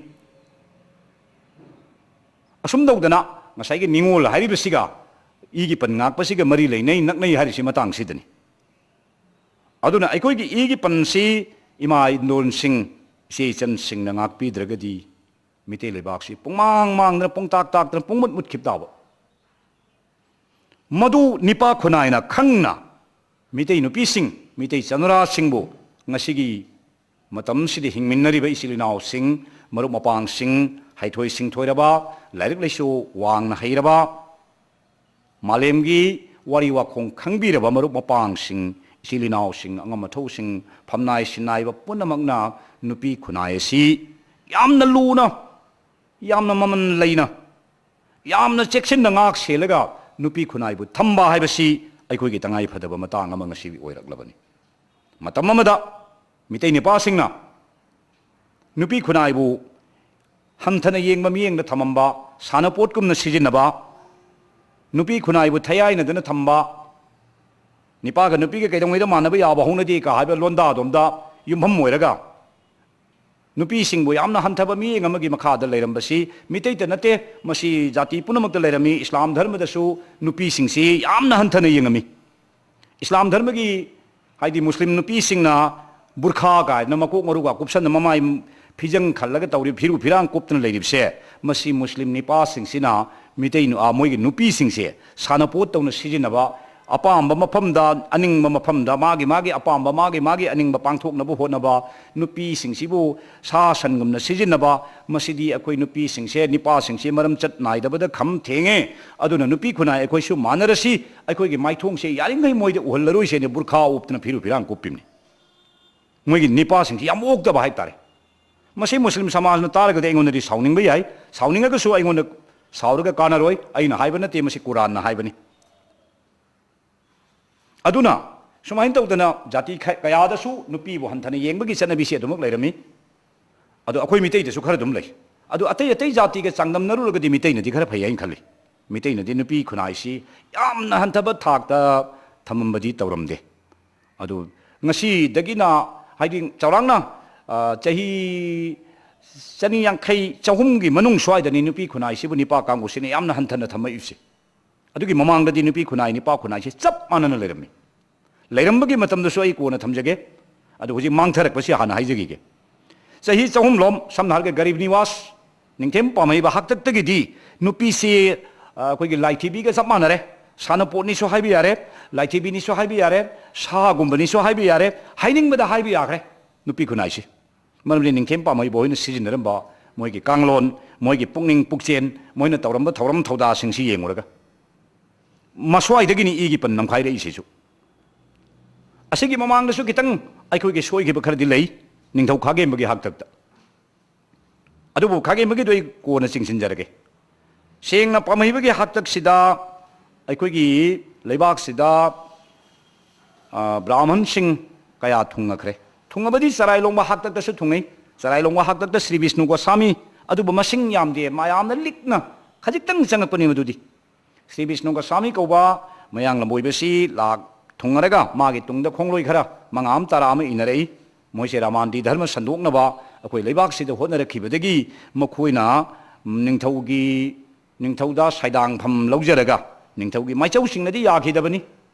ꯑꯁꯨꯝ ꯇꯧꯗꯅ ꯉꯁꯥꯏꯒꯤ ꯅꯤꯉꯣꯜ ꯍꯥꯏꯔꯤꯕꯁꯤꯒ ꯏꯒꯤ ꯄꯟ ꯉꯥꯛꯄꯁꯤꯒ ꯃꯔꯤ ꯂꯩꯅꯩ, ꯅꯛꯅꯩ ꯍꯥꯏꯔꯤꯁꯤ ꯃꯇꯥꯡꯁꯤꯗꯅꯤ꯫ ꯑꯗꯨꯅ ꯑꯩꯈꯣꯏꯒꯤ ꯏꯒꯤ ꯄꯟꯁꯤ ꯏꯃꯥ ꯏꯟꯗꯣꯟꯁꯤꯡ, ꯏꯆꯦ ꯏꯆꯟꯁꯤꯡꯅ ꯉꯥꯛꯄꯤꯗ꯭ꯔꯒꯗꯤ ꯃꯤꯇꯩ ꯂꯩꯕꯥꯛꯁꯤ ꯄꯨꯡꯃꯥꯡ ꯃꯥꯡꯗꯅ, ꯄꯨꯡꯇꯥꯛ ꯇꯥꯛꯇꯅ, ꯄꯨꯡꯃꯨꯠ ꯃꯨꯠꯈꯤꯕ ꯇꯥꯕ꯫ ꯃꯗꯨ ꯅꯤꯄꯥ ꯈꯨꯟꯅꯥꯏꯅ ꯈꯪꯅ ꯃꯤꯇꯩ ꯅꯨꯄꯤꯁꯤꯡ, ꯃꯤꯇꯩ ꯆꯅꯨꯔꯥꯁꯤꯡꯕꯨ ꯉꯁꯤꯒꯤ ꯃꯇꯝꯁꯤꯗ ꯍꯤꯡꯃꯤꯟꯅꯔꯤꯕ ꯏꯆꯤꯜ ꯏꯅꯥꯎꯁꯤꯡ, ꯃꯔꯨꯞ ꯃꯄꯥꯡꯁꯤꯡ, ꯍꯩꯊꯣꯏ ꯁꯤꯡꯊꯣꯏꯔꯕ, ꯂꯥꯏꯔꯤꯛ ꯂꯥꯏꯁꯨ ꯋꯥꯡꯅ ꯍꯩꯔꯕ, ꯃꯥꯂꯦꯝꯒꯤ ꯋꯥꯔꯤ ꯋꯥꯈꯣꯡ ꯈꯪꯕꯤꯔꯕ ꯃꯔꯨꯞ ꯃꯄꯥꯡꯁꯤꯡ, ꯏꯆꯤꯜ ꯏꯅꯥꯎꯁꯤꯡ, ꯑꯉꯝ ꯑꯊꯧꯁꯤꯡ, ꯐꯝꯅꯥꯏ ꯁꯤꯟꯅꯥꯏꯕ ꯄꯨꯝꯅꯃꯛꯅ ꯅꯨꯄꯤ ꯈꯨꯟꯅꯥꯏ ꯑꯁꯤ ꯌꯥꯝꯅ ꯂꯨꯅ, ꯌꯥꯝꯅ ꯃꯃꯜ ꯂꯩꯅ, ꯌꯥꯝꯅ ꯆꯦꯛꯁꯤꯟꯅ ꯉꯥꯛ ꯁꯦꯜꯂꯒ ꯅꯨꯄꯤ ꯈꯨꯟꯅꯥꯏꯕꯨ ꯊꯝꯕ ꯍꯥꯏꯕꯁꯤ ꯑꯩꯈꯣꯏꯒꯤ ꯇꯉꯥꯏ ꯐꯗꯕ ꯃꯇꯥꯡ ꯑꯃ ꯉꯁꯤ ꯑꯣꯏꯔꯛꯂꯕꯅꯤ꯫ ꯃꯇꯝ ꯑꯃꯗ ꯃꯤꯇꯩ ꯅꯨꯄꯥꯁꯤꯡꯅ ꯅꯨꯄꯤ ꯈꯨꯟꯅꯥꯏꯕꯨ ꯍꯟꯊꯅ ꯌꯦꯡꯕ ꯃꯤꯠꯌꯦꯡꯗ ꯊꯝꯃꯝꯕ, ꯁꯥꯟꯅꯄꯣꯠꯀꯨꯝꯅ ꯁꯤꯖꯤꯟꯅꯕ, ꯅꯨꯄꯤ ꯈꯨꯟꯅꯥꯏꯕꯨ ꯊꯌꯥꯏꯅꯗꯅ ꯊꯝꯕ, ꯅꯤꯄꯥꯒ ꯅꯨꯄꯤꯒ ꯀꯩꯗꯧꯉꯩꯗ ꯃꯥꯟꯅꯕ ꯌꯥꯕ ꯍꯧꯅꯗꯦ ꯀ ꯍꯥꯏꯕ ꯂꯣꯟꯗꯥꯗꯣꯝꯗ ꯌꯨꯝꯐꯝ ꯑꯣꯏꯔꯒ ꯅꯨꯄꯤꯁꯤꯡꯕꯨ ꯌꯥꯝꯅ ꯍꯟꯊꯕ ꯃꯤꯠꯌꯦꯡ ꯑꯃꯒꯤ ꯃꯈꯥꯗ ꯂꯩꯔꯝꯕꯁꯤ ꯃꯤꯇꯩꯇ ꯅꯠꯇꯦ, ꯃꯁꯤ ꯖꯥꯇꯤ ꯄꯨꯝꯅꯃꯛꯇ ꯂꯩꯔꯝꯃꯤ꯫ ꯏꯁꯂꯥꯝ ꯙꯔꯃꯗꯁꯨ ꯅꯨꯄꯤꯁꯤꯡꯁꯤ ꯌꯥꯝꯅ ꯍꯟꯊꯅ ꯌꯦꯡꯉꯝꯃꯤ꯫ ꯏꯁꯂꯥꯝ ꯙꯔꯃꯒꯤ, ꯍꯥꯏꯗꯤ ꯃꯨꯁꯂꯤꯝ ꯅꯨꯄꯤꯁꯤꯡꯅ ꯕꯨꯔꯈꯥ ꯀꯥꯏꯗꯅ ꯃꯀꯣꯛ ꯃꯔꯨꯒ ꯀꯨꯞꯁꯟꯅ ꯃꯃꯥꯏ ꯐꯤꯖꯪ ꯈꯜꯂꯒ ꯇꯧꯔꯤꯕ ꯐꯤꯔꯨ ꯐꯤꯔꯥꯡ ꯀꯨꯞꯇꯅ ꯂꯩꯔꯤꯕꯁꯦ, ꯃꯁꯤ ꯃꯨꯁꯂꯤꯝ ꯅꯤꯄꯥꯁꯤꯡꯁꯤꯅ ꯃꯤꯇꯩ ꯅꯨ-, ꯑ, ꯃꯣꯏꯒꯤ ꯅꯨꯄꯤꯁꯤꯡꯁꯦ ꯁꯥꯟꯅꯄꯣꯠ ꯇꯧꯅ ꯁꯤꯖꯤꯟꯅꯕ, ꯑꯄꯥꯝꯕ ꯃꯐꯝꯗ, ꯑꯅꯤꯡꯕ ꯃꯐꯝꯗ, ꯃꯥꯒꯤ, ꯃꯥꯒꯤ ꯑꯄꯥꯝꯕ, ꯃꯥꯒꯤ, ꯃꯥꯒꯤ ꯑꯅꯤꯡꯕ ꯄꯥꯡꯊꯣꯛꯅꯕ ꯍꯣꯠꯅꯕ, ꯅꯨꯄꯤꯁꯤꯡꯁꯤꯕꯨ ꯁꯥ ꯁꯟꯒꯨꯝꯅ ꯁꯤꯖꯤꯟꯅꯕ, ꯃꯁꯤꯗꯤ ꯑꯩꯈꯣꯏ ꯅꯨꯄꯤꯁꯤꯡꯁꯦ, ꯅꯤꯄꯥꯁꯤꯡꯁꯦ ꯃꯔꯝ ꯆꯠ ꯅꯥꯏꯗꯕꯗ ꯈꯝ ꯊꯦꯡꯉꯦ꯫ ꯑꯗꯨꯅ ꯅꯨꯄꯤ ꯈꯨꯟꯅꯥꯏ ꯑꯩꯈꯣꯏꯁꯨ ꯃꯥꯟꯅꯔꯁꯤ, ꯑꯩꯈꯣꯏꯒꯤ ꯃꯥꯏꯊꯣꯡꯁꯦ ꯌꯥꯔꯤꯉꯩ ꯃꯣꯏꯗ ꯎꯍꯜꯂꯔꯣꯏꯁꯦꯅ ꯕꯨꯔꯈꯥ ꯎꯞꯇꯅ ꯐꯤꯔꯨ ꯐꯤꯔꯥꯡ ꯀꯨꯞꯄꯤꯕꯅꯤ꯫ ꯃꯣꯏꯒꯤ ꯅꯤꯄꯥꯁꯤꯡꯁꯤ ꯌꯥꯝ ꯑꯣꯛꯇꯕ ꯍꯥꯏꯇꯥꯔꯦ꯫ ꯃꯁꯤ ꯃꯨꯁꯂꯤꯝ ꯁꯃꯥꯖꯅ ꯇꯥꯔꯒꯗꯤ ꯑꯩꯉꯣꯟꯗꯗꯤ ꯁꯥꯎꯅꯤꯡꯕ ꯌꯥꯏ, ꯁꯥꯎꯅꯤꯡꯉꯒꯁꯨ ꯑꯩꯉꯣꯟꯗ ꯁꯥꯎꯔꯒ ꯀꯥꯟꯅꯔꯣꯏ, ꯑꯩꯅ ꯍꯥꯏꯕ ꯅꯠꯇꯦ, ꯃꯁꯤ ꯀꯨꯔꯥꯟꯅ ꯍꯥꯏꯕꯅꯤ꯫ ꯑꯗꯨꯅ ꯁꯨꯃꯥꯏꯅ ꯇꯧꯗꯅ ꯖꯥꯇꯤ ꯈ-, ꯀꯌꯥꯗꯁꯨ ꯅꯨꯄꯤꯕꯨ ꯍꯟꯊꯅ ꯌꯦꯡꯕꯒꯤ ꯆꯠꯅꯕꯤꯁꯤ ꯑꯗꯨꯃꯛ ꯂꯩꯔꯝꯃꯤ꯫ ꯑꯗꯣ ꯑꯩꯈꯣꯏ ꯃꯤꯇꯩꯗꯁꯨ ꯈꯔ ꯑꯗꯨꯝ ꯂꯩ꯫ ꯑꯗꯣ ꯑꯇꯩ ꯑꯇꯩ ꯖꯥꯇꯤꯒ ꯆꯥꯡꯗꯝꯅꯔꯨꯔꯒꯗꯤ ꯃꯤꯇꯩꯅꯗꯤ ꯈꯔ ꯐꯩ ꯍꯥꯏꯅ ꯈꯜꯂꯤ꯫ ꯃꯤꯇꯩꯅꯗꯤ ꯅꯨꯄꯤ ꯈꯨꯟꯅꯥꯏꯁꯤ ꯌꯥꯝꯅ ꯍꯟꯊꯕ ꯊꯥꯛꯇ ꯊꯝꯃꯝꯕꯗꯤ ꯇꯧꯔꯝꯗꯦ꯫ ꯑꯗꯨ ꯉꯁꯤꯗꯒꯤꯅ, ꯍꯥꯏꯗꯤ ꯆꯥꯎꯔꯥꯛꯅ, ꯑ, ꯆꯍꯤ ꯆꯅꯤ ꯌꯥꯡꯈꯩ, ꯆꯍꯨꯝꯒꯤ ꯃꯅꯨꯡ ꯁ꯭ꯋꯥꯏꯗꯅꯤ ꯅꯨꯄꯤ ꯈꯨꯟꯅꯥꯏꯁꯤꯕꯨ ꯅꯤꯄꯥ ꯀꯥꯡꯕꯨꯁꯤꯅ ꯌꯥꯝꯅ ꯍꯟꯊꯅ ꯊꯝꯃꯛꯏꯕꯁꯦ꯫ ꯑꯗꯨꯒꯤ ꯃꯃꯥꯡꯗꯗꯤ ꯅꯨꯄꯤ ꯈꯨꯟꯅꯥꯏ, ꯅꯤꯄꯥ ꯈꯨꯟꯅꯥꯏꯁꯦ ꯆꯞ ꯃꯥꯟꯅꯅ ꯂꯩꯔꯝꯃꯤ꯫ ꯂꯩꯔꯝꯕꯒꯤ ꯃꯇꯝꯗꯁꯨ ꯑꯩ ꯀꯣꯟꯅ ꯊꯝꯖꯒꯦ꯫ ꯑꯗꯨ ꯍꯧꯖꯤꯛ ꯃꯥꯡꯊꯔꯛꯄꯁꯤ ꯍꯥꯟꯅ ꯍꯥꯏꯖꯈꯤꯒꯦ꯫ ꯆꯍꯤ ꯆꯍꯨꯝꯂꯣꯝ, ꯁꯝꯅ ꯍꯥꯏꯔꯒ ꯒꯔꯤꯕ ꯅꯤꯋꯥꯁ, ꯅꯤꯡꯊꯦꯝ ꯄꯥꯝꯍꯩꯕ ꯍꯥꯛꯇꯛꯇꯒꯤꯗꯤ ꯅꯨꯄꯤꯁꯤ, ꯑ, ꯑꯩꯈꯣꯏꯒꯤ ꯂꯥꯏꯊꯤꯕꯤꯒ ꯆꯞ ꯃꯥꯟꯅꯔꯦ꯫ ꯁꯥꯟꯅꯄꯣꯠꯅꯤꯁꯨ ꯍꯥꯏꯕ ꯌꯥꯔꯦ, ꯂꯥꯏꯊꯤꯕꯤꯅꯤꯁꯨ ꯍꯥꯏꯕ ꯌꯥꯔꯦ, ꯁꯥꯒꯨꯝꯕꯅꯤꯁꯨ ꯍꯥꯏꯕ ꯌꯥꯔꯦ, ꯍꯥꯏꯅꯤꯡꯕꯗ ꯍꯥꯏꯕ ꯌꯥꯈ꯭ꯔꯦ ꯅꯨꯄꯤ ꯈꯨꯟꯅꯥꯏꯁꯤ꯫ ꯃꯔꯝꯗꯤ ꯅꯤꯡꯊꯦꯝ ꯄꯥꯝꯍꯩꯕ ꯍꯣꯏꯅ ꯁꯤꯖꯤꯟꯅꯔꯝꯕ ꯃꯣꯏꯒꯤ ꯀꯥꯡꯂꯣꯟ, ꯃꯣꯏꯒꯤ ꯄꯨꯛꯅꯤꯡ ꯄꯨꯛꯆꯦꯜ, ꯃꯣꯏꯅ ꯇꯧꯔꯝꯕ ꯊꯧꯔꯝ ꯊꯧꯗꯥꯁꯤꯡꯁꯤ ꯌꯦꯡꯉꯨꯔꯒ, ꯃꯁ꯭ꯋꯥꯏꯗꯒꯤꯅꯤ ꯏꯒꯤ ꯄꯟ ꯅꯝꯈꯥꯏꯔꯛꯏꯁꯤꯁꯨ꯫ ꯑꯁꯤꯒꯤ ꯃꯃꯥꯡꯗꯁꯨ ꯈꯤꯇꯪ ꯑꯩꯈꯣꯏꯒꯤ ꯁꯣꯏꯈꯤꯕ ꯈꯔꯗꯤ ꯂꯩ, ꯅꯤꯡꯊꯧ ꯈꯥꯒꯦꯝꯕꯒꯤ ꯍꯥꯛꯇꯛꯇ꯫ ꯑꯗꯨꯕꯨ ꯈꯥꯒꯦꯝꯕꯒꯤꯗꯣ ꯑꯩ ꯀꯣꯟꯅ ꯆꯤꯡꯁꯤꯟꯖꯔꯒꯦ꯫ ꯁꯦꯡꯅ ꯄꯥꯝꯍꯩꯕꯒꯤ ꯍꯥꯛꯇꯛꯁꯤꯗ ꯑꯩꯈꯣꯏꯒꯤ ꯂꯩꯕꯥꯛꯁꯤꯗ, ꯑ, ꯕ꯭ꯔꯥꯍꯃꯟꯁꯤꯡ ꯀꯌꯥ ꯊꯨꯡꯉꯈ꯭ꯔꯦ꯫ ꯊꯨꯡꯉꯕꯗꯤ ꯆꯔꯥꯏ ꯂꯣꯡꯕ ꯍꯥꯛꯇꯛꯇꯁꯨ ꯊꯨꯡꯉꯤ꯫ ꯆꯔꯥꯏ ꯂꯣꯡꯕ ꯍꯥꯛꯇꯛꯇ ꯁ꯭ꯔꯤ ꯕꯤꯁꯅꯨ ꯒꯣꯁꯥꯃꯤ, ꯑꯗꯨꯕꯨ ꯃꯁꯤꯡ ꯌꯥꯝꯗꯦ, ꯃꯌꯥꯝꯅ ꯂꯤꯛꯅ ꯈꯖꯤꯛꯇꯪ ꯆꯪꯉꯛꯄꯅꯤ ꯃꯗꯨꯗꯤ꯫ ꯁ꯭ꯔꯤ ꯕꯤꯁꯅꯨ ꯒꯣꯁꯥꯃꯤ ꯀꯧꯕ ꯃꯌꯥꯡ ꯂꯝꯕꯣꯏꯕꯁꯤ ꯂꯥꯛ ꯊꯨꯡꯉꯔꯒ ꯃꯥꯒꯤ ꯇꯨꯡꯗ ꯈꯣꯡꯂꯣꯏ ꯈꯔ ꯃꯉꯥ ꯑꯃ ꯇꯔꯥ ꯑꯃ ꯏꯟꯅꯔꯛꯏ꯫ ꯃꯣꯏꯁꯦ ꯔꯥꯃꯥꯟꯗꯤ ꯙꯔꯃ ꯁꯟꯗꯣꯛꯅꯕ ꯑꯩꯈꯣꯏ ꯂꯩꯕꯥꯛꯁꯤꯗ ꯍꯣꯠꯅꯔꯛꯈꯤꯕꯗꯒꯤ ꯃꯈꯣꯏꯅ ꯅꯤꯡꯊꯧꯒꯤ, ꯅꯤꯡꯊꯧꯗ ꯁꯥꯏꯗꯥꯡꯐꯝ ꯂꯧꯖꯔꯒ ꯅꯤꯡꯊꯧꯒꯤ ꯃꯥꯏꯆꯧꯁꯤꯡꯅꯗꯤ ꯌꯥꯈꯤꯗꯕꯅꯤ꯫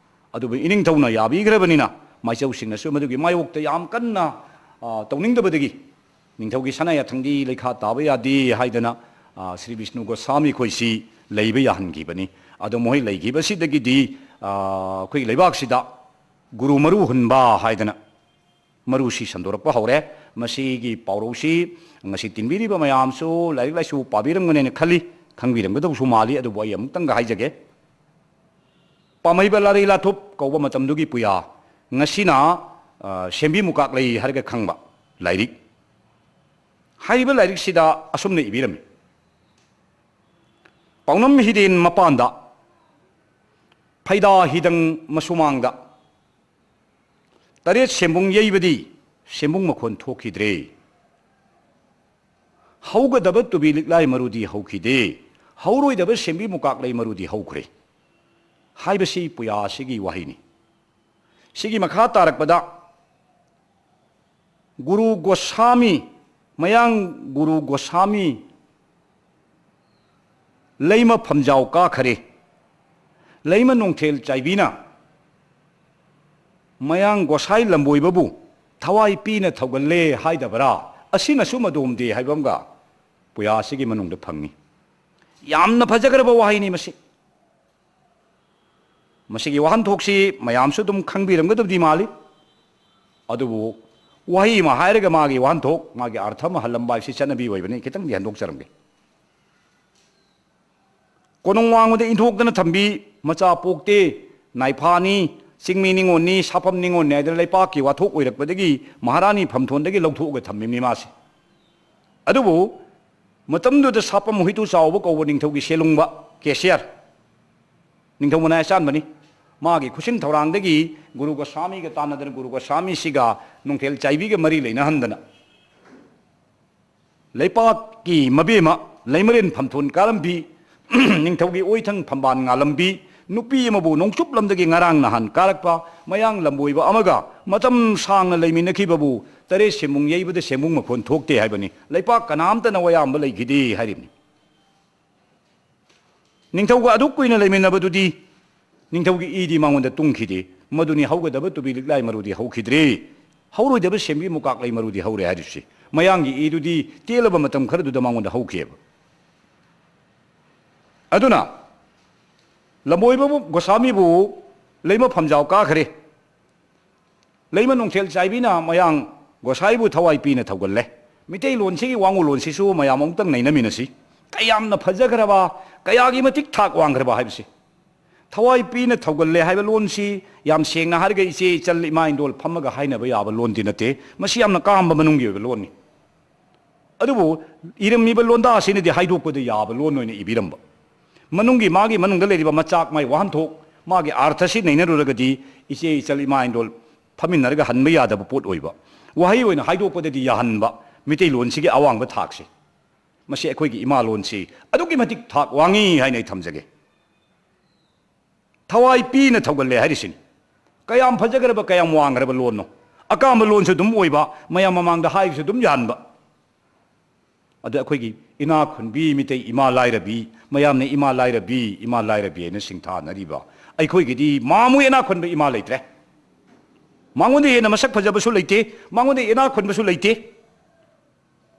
ꯑꯗꯨꯕꯨ ꯏꯅꯤꯡꯊꯧꯅ ꯌꯥꯕꯤꯈ꯭ꯔꯕꯅꯤꯅ ꯃꯥꯏꯆꯧꯁꯤꯡꯅꯁꯨ ꯃꯗꯨꯒꯤ ꯃꯥꯌꯣꯛꯇ ꯌꯥꯝ ꯀꯟꯅ, ꯑ, ꯇꯧꯅꯤꯡꯗꯕꯗꯒꯤ ꯅꯤꯡꯊꯧꯒꯤ ꯁꯅꯥ ꯌꯥꯊꯪꯗꯤ ꯂꯩꯈꯥ ꯇꯥꯕ ꯌꯥꯗꯦ ꯍꯥꯏꯗꯅ, ꯑ, ꯁ꯭ꯔꯤ ꯕꯤꯁꯅꯨ ꯒꯣꯁꯥꯃꯤ ꯈꯣꯏꯁꯤ ꯂꯩꯕ ꯌꯥꯍꯟꯈꯤꯕꯅꯤ꯫ ꯑꯗꯣ ꯃꯈꯣꯏ ꯂꯩꯈꯤꯕꯁꯤꯗꯒꯤꯗꯤ, ꯑ, ꯑꯩꯈꯣꯏꯒꯤ ꯂꯩꯕꯥꯛꯁꯤꯗ ꯒꯨꯔꯨ ꯃꯔꯨ ꯍꯨꯟꯕ ꯍꯥꯏꯗꯅ ꯃꯔꯨꯁꯤ ꯁꯟꯗꯣꯔꯛꯄ ꯍꯧꯔꯦ꯫ ꯃꯁꯤꯒꯤ ꯄꯥꯎꯔꯧꯁꯤ ꯉꯁꯤ ꯇꯤꯟꯕꯤꯔꯤꯕ ꯃꯌꯥꯝꯁꯨ ꯂꯥꯏꯔꯤꯛ ꯂꯥꯏꯁꯨ ꯄꯥꯕꯤꯔꯝꯒꯅꯦꯅ ꯈꯜꯂꯤ, ꯈꯪꯕꯤꯔꯝꯒꯗꯧꯁꯨ ꯃꯥꯜꯂꯤ꯫ ꯑꯗꯨꯕꯨ ꯑꯩ ꯑꯃꯨꯛꯇꯪꯒ ꯍꯥꯏꯖꯒꯦ꯫ ꯄꯥꯝꯍꯩꯕ ꯂꯥꯔꯩ ꯂꯥꯊꯨꯞ ꯀꯧꯕ ꯃꯇꯝꯗꯨꯒꯤ ꯄꯨꯌꯥ, ꯉꯁꯤꯅ, ꯑ, ꯁꯦꯝꯕꯤ ꯃꯨꯀꯥꯛꯂꯩ ꯍꯥꯏꯔꯒ ꯈꯪꯕ ꯂꯥꯏꯔꯤꯛ꯫ ꯍꯥꯏꯔꯤꯕ ꯂꯥꯏꯔꯤꯛꯁꯤꯗ ꯑꯁꯨꯝꯅ ꯏꯕꯤꯔꯝꯃꯤ: ꯄꯥꯎꯅꯝ ꯍꯤꯗꯦꯟ ꯃꯄꯥꯟꯗ, ꯐꯩꯗꯥ ꯍꯤꯗꯪ ꯃꯁꯨꯃꯥꯡꯗ, ꯇꯔꯦꯠ ꯁꯦꯝꯕꯨꯡ ꯌꯩꯕꯗꯤ ꯁꯦꯝꯕꯨꯡ ꯃꯈꯣꯟ ꯊꯣꯛꯈꯤꯗ꯭ꯔꯦ꯫ ꯍꯧꯒꯗꯕ ꯇꯨꯕꯤ ꯂꯤꯛꯂꯥꯏ ꯃꯔꯨꯗꯤ ꯍꯧꯈꯤꯗꯦ, ꯍꯧꯔꯣꯏꯗꯕ ꯁꯦꯝꯕꯤ ꯃꯨꯀꯥꯛꯂꯩ ꯃꯔꯨꯗꯤ ꯍꯧꯈ꯭ꯔꯦ ꯍꯥꯏꯕꯁꯤ ꯄꯨꯌꯥ ꯑꯁꯤꯒꯤ ꯋꯥꯍꯩꯅꯤ꯫ ꯁꯤꯒꯤ ꯃꯈꯥ ꯇꯥꯔꯛꯄꯗ ꯒꯨꯔꯨ ꯒꯣꯁꯥꯃꯤ, ꯃꯌꯥꯡ ꯒꯨꯔꯨ ꯒꯣꯁꯥꯃꯤ ꯂꯩꯃ ꯐꯝꯖꯥꯎ ꯀꯥꯈꯔꯦ꯫ ꯂꯩꯃ ꯅꯣꯡꯊꯦꯜ ꯆꯥꯏꯕꯤꯅ ꯃꯌꯥꯡ ꯒꯣꯁꯥꯏ ꯂꯝꯕꯣꯏꯕꯕꯨ ꯊꯋꯥꯏ ꯄꯤꯅ ꯊꯧꯒꯜꯂꯦ ꯍꯥꯏꯗꯕ꯭ꯔꯥ? ꯑꯁꯤꯅꯁꯨ ꯃꯗꯣꯝꯗꯦ ꯍꯥꯏꯕ ꯑꯃꯒ ꯄꯨꯌꯥ ꯑꯁꯤꯒꯤ ꯃꯅꯨꯡꯗ ꯐꯪꯏ꯫ ꯌꯥꯝꯅ ꯐꯖꯈ꯭ꯔꯕ ꯋꯥꯍꯩꯅꯤ ꯃꯁꯤ꯫ ꯃꯁꯤꯒꯤ ꯋꯥꯍꯟꯊꯣꯛꯁꯤ ꯃꯌꯥꯝꯁꯨ ꯑꯗꯨꯝ ꯈꯪꯕꯤꯔꯝꯒꯗꯕꯗꯤ ꯃꯥꯜꯂꯤ꯫ ꯑꯗꯨꯕꯨ ꯋꯥꯍꯩ ꯑꯃ ꯍꯥꯏꯔꯒ ꯃꯥꯒꯤ ꯋꯥꯍꯟꯊꯣꯛ, ꯃꯥꯒꯤ ꯑꯔꯊ ꯑꯃ ꯍꯜꯂꯝꯕ ꯍꯥꯏꯕꯁꯤ ꯆꯠꯅꯕꯤ ꯑꯣꯏꯕꯅꯤ꯫ ꯈꯤꯇꯪꯗꯤ ꯍꯟꯗꯣꯛꯆꯔꯝꯒꯦ꯫ ꯀꯣꯅꯨꯡ ꯋꯥꯡꯃꯗ ꯏꯟꯊꯣꯛꯇꯅ ꯊꯝꯕꯤ, ꯃꯆꯥ ꯄꯣꯛꯇꯦ, ꯅꯥꯏꯐꯥꯅꯤ, ꯆꯤꯡꯃꯤ ꯅꯤꯉꯣꯜꯅꯤ, ꯁꯥꯐꯝ ꯅꯤꯉꯣꯜꯅꯤ ꯍꯥꯏꯗꯅ ꯂꯩꯄꯥꯛꯀꯤ ꯋꯥꯊꯣꯛ ꯑꯣꯏꯔꯛꯄꯗꯒꯤ ꯃꯍꯥꯔꯥꯅꯤ ꯐꯝꯊꯣꯟꯗꯒꯤ ꯂꯧꯊꯣꯛꯑꯒ ꯊꯝꯃꯤꯕꯅꯤ ꯃꯥꯁꯦ꯫ ꯑꯗꯨꯕꯨ ꯃꯇꯝꯗꯨꯗ ꯁꯥꯄꯝ ꯍꯨꯏꯇꯨ ꯆꯥꯎꯕ ꯀꯧꯕ ꯅꯤꯡꯊꯧꯒꯤ ꯁꯦꯜꯂꯨꯡꯕ ꯀꯦꯁꯤꯌꯔ, ꯅꯤꯡꯊꯧ ꯃꯅꯥꯏ ꯑꯆꯥꯟꯕꯅꯤ꯫ ꯃꯥꯒꯤ ꯈꯨꯠꯁꯤꯟ ꯊꯧꯔꯥꯡꯗꯒꯤ ꯒꯨꯔꯨ ꯒꯣꯁꯥꯃꯤꯒ ꯇꯥꯟꯅꯗꯅ, ꯒꯨꯔꯨ ꯒꯣꯁꯥꯃꯤꯁꯤꯒ ꯅꯨꯡꯊꯦꯜ ꯆꯥꯏꯕꯤꯒ ꯃꯔꯤ ꯂꯩꯅꯍꯟꯗꯅ, ꯂꯩꯄꯥꯛꯀꯤ ꯃꯕꯦꯝꯃ ꯂꯩꯃꯔꯦꯟ ꯐꯝꯊꯣꯟ ꯀꯥꯔꯝꯕꯤ ꯅꯤꯡꯊꯧꯒꯤ ꯑꯣꯏꯊꯪ ꯐꯝꯕꯥꯜ ꯉꯥꯂꯝꯕꯤ, ꯅꯨꯄꯤ ꯑꯃꯕꯨ ꯅꯣꯡꯆꯨꯞ ꯂꯝꯗꯒꯤ ꯉꯔꯥꯡ ꯅꯍꯥꯟ ꯀꯥꯔꯛꯄ ꯃꯌꯥꯡ ꯂꯝꯕꯣꯏꯕ ꯑꯃꯒ ꯃꯇꯝ ꯁꯥꯡꯅ ꯂꯩꯃꯤꯟꯅꯈꯤꯕꯕꯨ ꯇꯔꯦꯠ ꯁꯦꯝꯕꯨꯡ ꯌꯩꯕꯗ ꯁꯦꯝꯕꯨꯡ ꯃꯈꯣꯟ ꯊꯣꯛꯇꯦ ꯍꯥꯏꯕꯅꯤ꯫ ꯂꯩꯄꯥꯛ ꯀꯅꯥꯝꯇꯅ ꯋꯥꯌꯥꯝꯕ ꯂꯩꯈꯤꯗꯦ ꯍꯥꯏꯔꯤꯕꯅꯤ꯫ ꯅꯤꯡꯊꯧꯒ ꯑꯗꯨꯛ ꯀꯨꯏꯅ ꯂꯩꯃꯤꯟꯅꯕꯗꯨꯗꯤ ꯅꯤꯡꯊꯧꯒꯤ ꯏꯗꯤ ꯃꯉꯣꯟꯗ ꯇꯨꯡꯈꯤꯗꯦ꯫ ꯃꯗꯨꯅꯤ ꯍꯧꯒꯗꯕ ꯇꯨꯕꯤ ꯂꯤꯛꯂꯥꯏ ꯃꯔꯨꯗꯤ ꯍꯧꯈꯤꯗ꯭ꯔꯦ, ꯍꯧꯔꯣꯏꯗꯕ ꯁꯦꯝꯕꯤ ꯃꯨꯀꯥꯛꯂꯩ ꯃꯔꯨꯗꯤ ꯍꯧꯔꯦ ꯍꯥꯏꯔꯤꯁꯤ꯫ ꯃꯌꯥꯡꯒꯤ ꯏꯗꯨꯗꯤ ꯇꯦꯜꯂꯕ ꯃꯇꯝ ꯈꯔꯗꯨꯗ ꯃꯉꯣꯟꯗ ꯍꯧꯈꯤꯑꯕ꯫ ꯑꯗꯨꯅ ꯂꯝꯕꯣꯏꯕꯕꯨ, ꯒꯣꯁꯥꯃꯤꯕꯨ ꯂꯩꯃ ꯐꯝꯖꯥꯎ ꯀꯥꯈ꯭ꯔꯦ꯫ ꯂꯩꯃ ꯅꯣꯡꯊꯦꯜ ꯆꯥꯏꯕꯤꯅ ꯃꯌꯥꯡ ꯒꯣꯁꯥꯏꯕꯨ ꯊꯋꯥꯏ ꯄꯤꯅ ꯊꯧꯒꯜꯂꯦ꯫ ꯃꯤꯇꯩꯂꯣꯟꯁꯤꯒꯤ ꯋꯥꯉꯨꯂꯣꯟꯁꯤꯁꯨ ꯃꯌꯥꯝ ꯑꯃꯨꯛꯇꯪ ꯅꯩꯅꯃꯤꯟꯅꯁꯤ꯫ ꯀꯌꯥꯝꯅ ꯐꯖꯈ꯭ꯔꯕ, ꯀꯌꯥꯒꯤ ꯃꯇꯤꯛ ꯊꯥꯛ ꯋꯥꯡꯈ꯭ꯔꯕ ꯍꯥꯏꯕꯁꯤ꯫ ꯊꯋꯥꯏ ꯄꯤꯅ ꯊꯧꯒꯜꯂꯦ ꯍꯥꯏꯕ ꯂꯣꯟꯁꯤ ꯌꯥꯝ ꯁꯦꯡꯅ ꯍꯥꯏꯔꯒ ꯏꯆꯦ ꯏꯆꯜ ꯏꯃꯥ ꯏꯟꯗꯣꯜ ꯐꯝꯃꯒ ꯍꯥꯏꯅꯕ ꯌꯥꯕ ꯂꯣꯟꯗꯤ ꯅꯠꯇꯦ꯫ ꯃꯁꯤ ꯌꯥꯝꯅ ꯀꯥꯝꯕ ꯃꯅꯨꯡꯒꯤ ꯑꯣꯏꯕ ꯂꯣꯟꯅꯤ꯫ ꯑꯗꯨꯕꯨ ꯏꯔꯝꯃꯤꯕ ꯂꯣꯟꯗꯥ ꯑꯁꯤꯅꯗꯤ ꯍꯥꯏꯗꯣꯛꯄꯗ ꯌꯥꯕ ꯂꯣꯟ ꯑꯣꯏꯅ ꯏꯕꯤꯔꯝꯕ꯫ ꯃꯅꯨꯡꯒꯤ, ꯃꯥꯒꯤ ꯃꯅꯨꯡꯗ ꯂꯩꯔꯤꯕ ꯃꯆꯥꯛ, ꯃꯥꯒꯤ ꯋꯥꯍꯟꯊꯣꯛ, ꯃꯥꯒꯤ ꯑꯥꯔꯊꯁꯤ ꯅꯩꯅꯔꯨꯔꯒꯗꯤ ꯏꯆꯦ ꯏꯆꯜ ꯏꯃꯥ ꯏꯟꯗꯣꯜ ꯐꯝꯃꯤꯟꯅꯔꯒ ꯍꯟꯕ ꯌꯥꯗꯕ ꯄꯣꯠ ꯑꯣꯏꯕ꯫ ꯋꯥꯍꯩ ꯑꯣꯏꯅ ꯍꯥꯏꯗꯣꯛꯄꯗꯗꯤ ꯌꯥꯍꯟꯕ ꯃꯤꯇꯩꯂꯣꯟꯁꯤꯒꯤ ꯑꯋꯥꯡꯕ ꯊꯥꯛꯁꯦ꯫ ꯃꯁꯤ ꯑꯩꯈꯣꯏꯒꯤ ꯏꯃꯥ ꯂꯣꯟꯁꯤ ꯑꯗꯨꯛꯀꯤ ꯃꯇꯤꯛ ꯊꯥꯛ ꯋꯥꯡꯉꯤ ꯍꯥꯏꯅ ꯑꯩ ꯊꯝꯖꯒꯦ꯫ ꯊꯋꯥꯏ ꯄꯤꯅ ꯊꯧꯒꯜꯂꯦ ꯍꯥꯏꯔꯤꯁꯤꯅꯤ꯫ ꯀꯌꯥꯝ ꯐꯖꯈ꯭ꯔꯕ, ꯀꯌꯥꯝ ꯋꯥꯡꯈ꯭ꯔꯕ ꯂꯣꯟꯅꯣ꯫ ꯑꯀꯥꯝꯕ ꯂꯣꯟꯁꯨ ꯑꯗꯨꯝ ꯑꯣꯏꯕ, ꯃꯌꯥꯝ ꯃꯃꯥꯡꯗ ꯍꯥꯏꯕꯁꯨ ꯑꯗꯨꯝ ꯌꯥꯍꯟꯕ꯫ ꯑꯗ ꯑꯩꯈꯣꯏꯒꯤ ꯏꯅꯥꯛ ꯈꯨꯟꯕꯤ ꯃꯤꯇꯩ ꯏꯃꯥ ꯂꯥꯏꯔꯕꯤ, ꯃꯌꯥꯝꯅ ꯏꯃꯥ ꯂꯥꯏꯔꯕꯤ, ꯏꯃꯥ ꯂꯥꯏꯔꯕꯤ ꯍꯥꯏꯅ ꯁꯤꯡꯊꯥꯅꯔꯤꯕ ꯑꯩꯈꯣꯏꯒꯤꯗꯤ ꯃꯥꯃꯨ ꯏꯅꯥꯛ ꯈꯨꯟꯕ ꯏꯃꯥ ꯂꯩꯇ꯭ꯔꯦ꯫ ꯃꯉꯣꯟꯗ ꯍꯦꯟꯅ ꯃꯁꯛ ꯐꯖꯕꯁꯨ ꯂꯩꯇꯦ, ꯃꯉꯣꯟꯗ ꯏꯅꯥꯛ ꯈꯨꯟꯕꯁꯨ ꯂꯩꯇꯦ꯫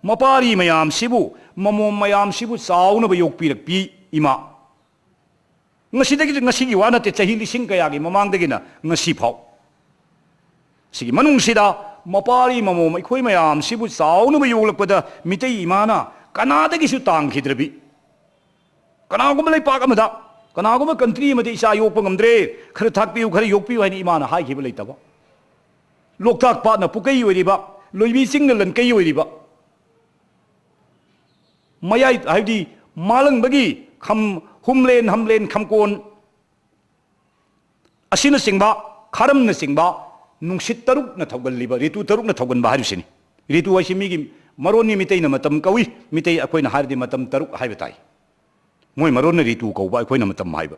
ꯃꯄꯥꯔꯤ ꯃꯌꯥꯝꯁꯤꯕꯨ, ꯃꯃꯣꯝ ꯃꯌꯥꯝꯁꯤꯕꯨ ꯆꯥꯎꯅꯕ ꯌꯣꯛꯄꯤꯔꯛꯄꯤ ꯏꯃꯥ꯫ ꯉꯁꯤꯗꯒꯤ, ꯉꯁꯤꯒꯤ ꯋꯥ ꯅꯠꯇꯦ, ꯆꯍꯤ ꯂꯤꯁꯤꯡ ꯀꯌꯥꯒꯤ ꯃꯃꯥꯡꯗꯒꯤꯅ ꯉꯁꯤ ꯐꯥꯎ꯫ ꯁꯤꯒꯤ ꯃꯅꯨꯡꯁꯤꯗ ꯃꯄꯥꯔꯤ ꯃꯃꯣꯝ ꯑꯩꯈꯣꯏ ꯃꯌꯥꯝꯁꯤꯕꯨ ꯆꯥꯎꯅꯕ ꯌꯣꯛꯂꯛꯄꯗ ꯃꯤꯇꯩ ꯏꯃꯥꯅ ꯀꯅꯥꯗꯒꯤꯁꯨ ꯇꯥꯡꯈꯤꯗ꯭ꯔꯕꯤ, ꯀꯅꯥꯒꯨꯝꯕ ꯂꯩꯄꯥꯛ ꯑꯃꯗ, ꯀꯅꯥꯒꯨꯝꯕ ꯀꯟꯇ꯭ꯔꯤ ꯑꯃꯗ ꯏꯆꯥ ꯌꯣꯛꯄ ꯉꯝꯗ꯭ꯔꯦ, ꯈꯔ ꯊꯥꯛꯄꯤꯌꯨ, ꯈꯔ ꯌꯣꯛꯄꯤꯌꯨ ꯍꯥꯏꯅ ꯏꯃꯥꯅ ꯍꯥꯏꯈꯤꯕ ꯂꯩꯇꯕ꯫ ꯂꯣꯛꯇꯥꯛ ꯄꯥꯠꯅ ꯄꯨꯀꯩ ꯑꯣꯏꯔꯤꯕ, ꯂꯣꯏꯕꯤ ꯆꯤꯡꯅ ꯂꯟꯀꯩ ꯑꯣꯏꯔꯤꯕ, ꯃꯌꯥꯏ, ꯍꯥꯏꯕꯗꯤ ꯃꯥꯂꯪꯕꯒꯤ ꯈꯝ, ꯍꯨꯝꯂꯦꯟ, ꯍꯝꯂꯦꯟ, ꯈꯝꯀꯣꯟ ꯑꯁꯤꯅꯆꯤꯡꯕ, ꯈꯥꯔꯝꯅꯆꯤꯡꯕ ꯅꯨꯡꯁꯤꯠ ꯇꯔꯨꯛꯅ ꯊꯧꯒꯜꯂꯤꯕ, ꯔꯤꯇꯨ ꯇꯔꯨꯛꯅ ꯊꯧꯒꯟꯕ ꯍꯥꯏꯔꯤꯁꯤꯅꯤ꯫ ꯔꯤꯇꯨ ꯍꯥꯏꯁꯤ ꯃꯤꯒꯤ ꯃꯔꯣꯟꯅꯤ, ꯃꯤꯇꯩꯅ ꯃꯇꯝ ꯀꯧꯏ, ꯃꯤꯇꯩ ꯑꯩꯈꯣꯏꯅ ꯍꯥꯏꯔꯗꯤ ꯃꯇꯝ ꯇꯔꯨꯛ ꯍꯥꯏꯕ ꯇꯥꯏ꯫ ꯃꯣꯏ ꯃꯔꯣꯟꯅ ꯔꯤꯇꯨ ꯀꯧꯕ, ꯑꯩꯈꯣꯏꯅ ꯃꯇꯝ ꯍꯥꯏꯕ꯫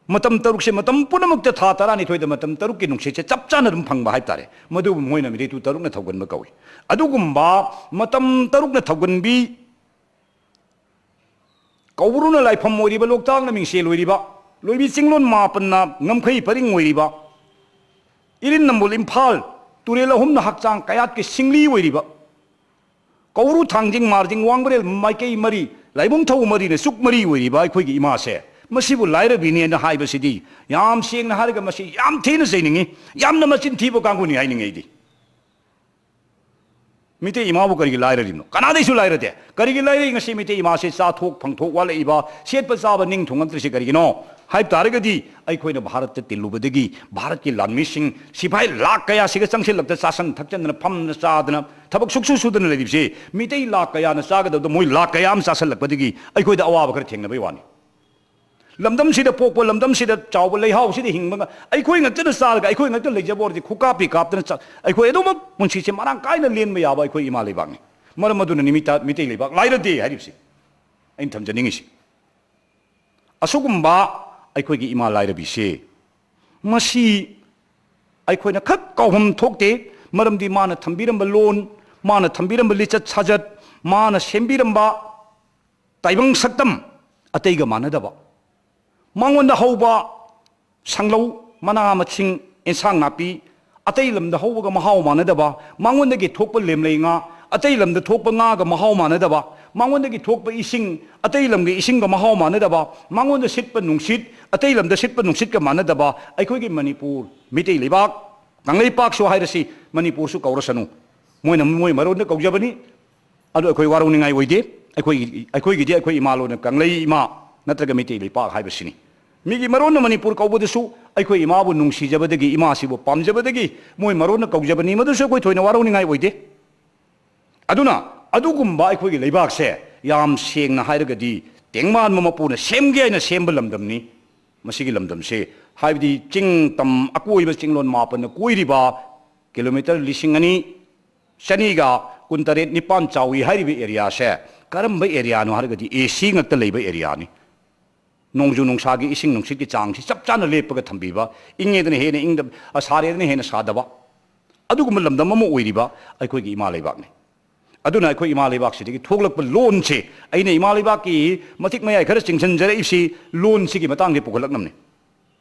ꯃꯇꯝ ꯇꯔꯨꯛꯁꯦ, ꯃꯇꯝ ꯄꯨꯝꯅꯃꯛꯇ ꯊꯥ ꯇꯔꯥꯅꯤꯊꯣꯏꯗ ꯃꯇꯝ ꯇꯔꯨꯛꯀꯤ ꯅꯨꯡꯁꯤꯠꯁꯦ ꯆꯞ ꯆꯥꯅ ꯑꯗꯨꯝ ꯐꯪꯕ ꯍꯥꯏꯕ ꯇꯥꯔꯦ꯫ ꯃꯗꯨꯕꯨ ꯃꯣꯏꯅ ꯔꯤꯇꯨ ꯇꯔꯨꯛꯅ ꯊꯧꯒꯟꯕ ꯀꯧꯏ꯫ ꯑꯗꯨꯒꯨꯝꯕ ꯃꯇꯝ ꯇꯔꯨꯛꯅ ꯊꯧꯒꯟꯕꯤ, ꯀꯧꯕ꯭ꯔꯨꯅ ꯂꯥꯏꯐꯝ ꯑꯣꯏꯔꯤꯕ, ꯂꯣꯛꯇꯥꯛꯅ ꯃꯤꯡꯁꯦꯜ ꯑꯣꯏꯔꯤꯕ, ꯂꯣꯏꯕꯤ ꯆꯤꯡꯂꯣꯟ ꯃꯥꯄꯟꯅ ꯉꯝꯈꯩ ꯄꯔꯤꯡ ꯑꯣꯏꯔꯤꯕ, ꯏꯔꯤꯜ ꯅꯝꯕꯣꯜ ꯏꯝꯐꯥꯜ ꯇꯨꯔꯦꯜ ꯑꯍꯨꯝꯅ ꯍꯛꯆꯥꯡ ꯀꯌꯥꯠꯀꯤ ꯁꯤꯡꯂꯤ ꯑꯣꯏꯔꯤꯕ, ꯀꯧꯕ꯭ꯔꯨ ꯊꯥꯡꯖꯤꯡ ꯃꯥꯔꯖꯤꯡ ꯋꯥꯡꯕ꯭ꯔꯦꯜ ꯃꯥꯏꯀꯩ ꯃꯔꯤ, ꯂꯥꯏꯕꯨꯡ ꯊꯧ ꯃꯔꯤꯅ ꯆꯨꯛ ꯃꯔꯤ ꯑꯣꯏꯔꯤꯕ ꯑꯩꯈꯣꯏꯒꯤ ꯏꯃꯥꯁꯦ, ꯃꯁꯤꯕꯨ ꯂꯥꯏꯔꯕꯤꯅꯦꯅ ꯍꯥꯏꯕꯁꯤꯗꯤ, ꯌꯥꯝ ꯁꯦꯡꯅ ꯍꯥꯏꯔꯒ, ꯃꯁꯤ ꯌꯥꯝ ꯊꯤꯅ ꯆꯩꯅꯤꯡꯉꯤ, ꯌꯥꯝꯅ ꯃꯆꯤꯟ ꯊꯤꯕ ꯀꯥꯡꯕꯨꯅꯤ ꯍꯥꯏꯅꯤꯡꯉꯤ ꯑꯩꯗꯤ꯫ ꯃꯤꯇꯩ ꯏꯃꯥꯕꯨ ꯀꯔꯤꯒꯤ ꯂꯥꯏꯔꯔꯤꯕꯅꯣ? ꯀꯅꯥꯗꯩꯁꯨ ꯂꯥꯏꯔꯗꯦ꯫ ꯀꯔꯤꯒꯤ ꯂꯥꯏꯔꯩ? ꯉꯁꯤ ꯃꯤꯇꯩ ꯏꯃꯥꯁꯦ ꯆꯥꯊꯣꯛ ꯐꯪꯊꯣꯛ ꯋꯥꯠꯂꯛꯏꯕ, ꯁꯦꯠꯄ ꯆꯥꯕ ꯅꯤꯡ ꯊꯨꯡꯉꯛꯇ꯭ꯔꯤꯁꯤ ꯀꯔꯤꯒꯤꯅꯣ ꯍꯥꯏꯕ ꯇꯥꯔꯒꯗꯤ, ꯑꯩꯈꯣꯏꯅ ꯚꯥꯔꯠꯇ ꯇꯤꯜꯂꯨꯕꯗꯒꯤ, ꯚꯥꯔꯠꯀꯤ ꯂꯥꯟꯃꯤꯁꯤꯡ, ꯁꯤꯐꯥꯏ ꯂꯥꯛ ꯀꯌꯥꯁꯤꯒ ꯆꯪꯁꯤꯜꯂꯛꯇ, ꯆꯥꯁꯟ ꯊꯛꯆꯟꯗꯅ, ꯐꯝꯗꯅ ꯆꯥꯗꯅ, ꯊꯕꯛ ꯁꯨꯛꯁꯨ ꯁꯨꯗꯅ ꯂꯩꯔꯤꯕꯁꯤ, ꯃꯤꯇꯩ ꯂꯥꯛ ꯀꯌꯥꯅ ꯆꯥꯒꯗꯕꯗ ꯃꯣꯏ ꯂꯥꯛ ꯀꯌꯥ ꯑꯃ ꯆꯥꯁꯜꯂꯛꯄꯗꯒꯤ ꯑꯩꯈꯣꯏꯗ ꯑꯋꯥꯕ ꯈꯔ ꯊꯦꯡꯅꯕꯩ ꯋꯥꯅꯤ꯫ ꯂꯝꯗꯝꯁꯤꯗ ꯄꯣꯛꯄ, ꯂꯝꯗꯝꯁꯤꯗ ꯆꯥꯎꯕ, ꯂꯩꯍꯥꯎꯁꯤꯗ ꯍꯤꯡꯕꯒ ꯑꯩꯈꯣꯏ ꯉꯛꯇꯅ ꯆꯥꯔꯒ ꯑꯩꯈꯣꯏ ꯉꯛꯇ ꯂꯩꯖꯕ ꯑꯣꯏꯔꯗꯤ ꯈꯨꯀꯥꯞꯄꯤ ꯀꯥꯞꯇꯅ ꯆꯥ-, ꯑꯩꯈꯣꯏ ꯑꯗꯨꯃꯛ ꯄꯨꯟꯁꯤꯁꯦ ꯃꯔꯥꯡ ꯀꯥꯏꯅ ꯂꯦꯟꯕ ꯌꯥꯕ ꯑꯩꯈꯣꯏ ꯏꯃꯥ ꯂꯩꯕꯥꯛꯅꯤ꯫ ꯃꯔꯝ ꯑꯗꯨꯅꯅꯤ ꯃꯤꯇꯥ-, ꯃꯤꯇꯩ ꯂꯩꯕꯥꯛ ꯂꯥꯏꯔꯗꯦ ꯍꯥꯏꯔꯤꯕꯁꯤ꯫ ꯑꯩꯅ ꯊꯝꯖꯅꯤꯡꯉꯤꯁꯤ꯫ ꯑꯁꯤꯒꯨꯝꯕ ꯑꯩꯈꯣꯏꯒꯤ ꯏꯃꯥ ꯂꯥꯏꯔꯕꯤꯁꯦ, ꯃꯁꯤ ꯑꯩꯈꯣꯏꯅ ꯈꯛ ꯀꯥꯎꯐꯝ ꯊꯣꯛꯇꯦ꯫ ꯃꯔꯝꯗꯤ ꯃꯥꯅ ꯊꯝꯕꯤꯔꯝꯕ ꯂꯣꯟ, ꯃꯥꯅ ꯊꯝꯕꯤꯔꯝꯕ ꯂꯤꯆꯠ ꯁꯥꯖꯠ, ꯃꯥꯅ ꯁꯦꯝꯕꯤꯔꯝꯕ ꯇꯥꯏꯕꯪ ꯁꯛꯇꯝ ꯑꯇꯩꯒ ꯃꯥꯟꯅꯗꯕ, ꯃꯉꯣꯟꯗ ꯍꯧꯕ ꯁꯪꯂꯧ, ꯃꯅꯥ ꯃꯁꯤꯡ, ꯑꯦꯟꯁꯥꯡ ꯅꯥꯄꯤ, ꯑꯇꯩ ꯂꯝꯗ ꯍꯧꯕꯒ ꯃꯍꯥꯎ ꯃꯥꯟꯅꯗꯕ, ꯃꯉꯣꯟꯗꯒꯤ ꯊꯣꯛꯄ ꯂꯦꯝꯂꯩ ꯉꯥ, ꯑꯇꯩ ꯂꯝꯗ ꯊꯣꯛꯄ ꯉꯥꯒ ꯃꯍꯥꯎ ꯃꯥꯟꯅꯗꯕ, ꯃꯉꯣꯟꯗꯒꯤ ꯊꯣꯛꯄ ꯏꯁꯤꯡ, ꯑꯇꯩ ꯂꯝꯒꯤ ꯏꯁꯤꯡꯒ ꯃꯍꯥꯎ ꯃꯥꯟꯅꯗꯕ, ꯃꯉꯣꯟꯗ ꯁꯤꯠꯄ ꯅꯨꯡꯁꯤꯠ, ꯑꯇꯩ ꯂꯝꯗ ꯁꯤꯠꯄ ꯅꯨꯡꯁꯤꯠꯀ ꯃꯥꯟꯅꯗꯕ, ꯑꯩꯈꯣꯏꯒꯤ ꯃꯅꯤꯄꯨꯔ, ꯃꯤꯇꯩ ꯂꯩꯕꯥꯛ, ꯀꯪꯂꯩꯄꯥꯛꯁꯨ ꯍꯥꯏꯔꯁꯤ, ꯃꯅꯤꯄꯨꯔꯁꯨ ꯀꯧꯔꯁꯅꯨ, ꯃꯣꯏꯅ ꯃꯣꯏ ꯃꯔꯣꯟꯗ ꯀꯧꯖꯕꯅꯤ꯫ ꯑꯗꯨ ꯑꯩꯈꯣꯏ ꯋꯥꯔꯧꯅꯤꯡꯉꯥꯏ ꯑꯣꯏꯗꯦ꯫ ꯑꯩꯈꯣꯏ, ꯑꯩꯈꯣꯏꯒꯤꯗꯤ ꯑꯩꯈꯣꯏ ꯏꯃꯥ ꯂꯣꯟꯅ ꯀꯪꯂꯩ ꯏꯃꯥ ꯅꯠꯇ꯭ꯔꯒ ꯃꯩꯇꯩ ꯂꯩꯄꯥꯛ ꯍꯥꯏꯕꯁꯤꯅꯤ꯫ ꯃꯤꯒꯤ ꯃꯔꯣꯟꯅ ꯃꯅꯤꯄꯨꯔ ꯀꯧꯕꯗꯁꯨ ꯑꯩꯈꯣꯏ ꯏꯃꯥꯕꯨ ꯅꯨꯡꯁꯤꯖꯕꯗꯒꯤ, ꯏꯃꯥꯁꯤꯕꯨ ꯄꯥꯝꯖꯕꯗꯒꯤ ꯃꯣꯏ ꯃꯔꯣꯟꯅ ꯀꯧꯖꯕꯅꯤ, ꯃꯗꯨꯁꯨ ꯑꯩꯈꯣꯏ ꯊꯣꯏꯅ ꯋꯥꯔꯧꯅꯤꯡꯉꯥꯏ ꯑꯣꯏꯗꯦ꯫ ꯑꯗꯨꯅ ꯑꯗꯨꯒꯨꯝꯕ ꯑꯩꯈꯣꯏꯒꯤ ꯂꯩꯕꯥꯛꯁꯦ, ꯌꯥꯝ ꯁꯦꯡꯅ ꯍꯥꯏꯔꯒꯗꯤ, ꯇꯦꯡꯃꯥꯟꯕ ꯃꯄꯨꯅ ꯁꯦꯝꯒꯦ ꯍꯥꯏꯅ ꯁꯦꯝꯕ ꯂꯝꯗꯝꯅꯤ꯫ ꯃꯁꯤꯒꯤ ꯂꯝꯗꯝꯁꯦ, ꯍꯥꯏꯕꯗꯤ ꯆꯤꯡ ꯇꯝ ꯑꯀꯣꯏꯕ ꯆꯤꯡꯂꯣꯟ ꯃꯥꯄꯟꯅ ꯀꯣꯏꯔꯤꯕ ꯀꯤꯂꯣꯃꯤꯇꯔ ꯂꯤꯁꯤꯡ ꯑꯅꯤ ꯆꯅꯤꯒ ꯀꯨꯟꯇꯔꯦꯠ ꯅꯤꯄꯥꯟ ꯆꯥꯎꯏ ꯍꯥꯏꯔꯤꯕ ꯑꯦꯔꯤꯌꯥꯁꯦ ꯀꯔꯝꯕ ꯑꯦꯔꯤꯌꯥꯅꯣ ꯍꯥꯏꯔꯒꯗꯤ, ꯑꯦ ꯁꯤ ꯉꯛꯇ ꯂꯩꯕ ꯑꯦꯔꯤꯌꯥꯅꯤ꯫ ꯅꯣꯡꯖꯨ ꯅꯨꯡꯁꯥꯒꯤ ꯏꯁꯤꯡ ꯅꯨꯡꯁꯤꯠꯀꯤ ꯆꯥꯡꯁꯤ ꯆꯞ ꯆꯥꯅ ꯂꯦꯞꯄꯒ ꯊꯝꯕꯤꯕ, ꯏꯪꯉꯦꯗꯅ ꯍꯦꯟꯅ ꯏꯪꯗꯕ, ꯑ, ꯁꯥꯔꯦꯗꯅ ꯍꯦꯟꯅ ꯁꯥꯗꯕ, ꯑꯗꯨꯒꯨꯝꯕ ꯂꯝꯗꯝ ꯑꯃ ꯑꯣꯏꯔꯤꯕ ꯑꯩꯈꯣꯏꯒꯤ ꯏꯃꯥ ꯂꯩꯕꯥꯛꯅꯤ꯫ ꯑꯗꯨꯅ ꯑꯩꯈꯣꯏ ꯏꯃꯥ ꯂꯩꯕꯥꯛꯁꯤꯗꯒꯤ ꯊꯣꯛꯂꯛꯄ ꯂꯣꯟꯁꯦ, ꯑꯩꯅ ꯏꯃꯥ ꯂꯩꯕꯥꯛꯀꯤ ꯃꯇꯤꯛ ꯃꯌꯥꯏ ꯈꯔ ꯆꯤꯡꯁꯤꯟꯖꯔꯛꯏꯁꯤ ꯂꯣꯟꯁꯤꯒꯤ ꯃꯇꯥꯡꯗ ꯄꯨꯈꯠꯂꯛꯅꯕꯅꯤ꯫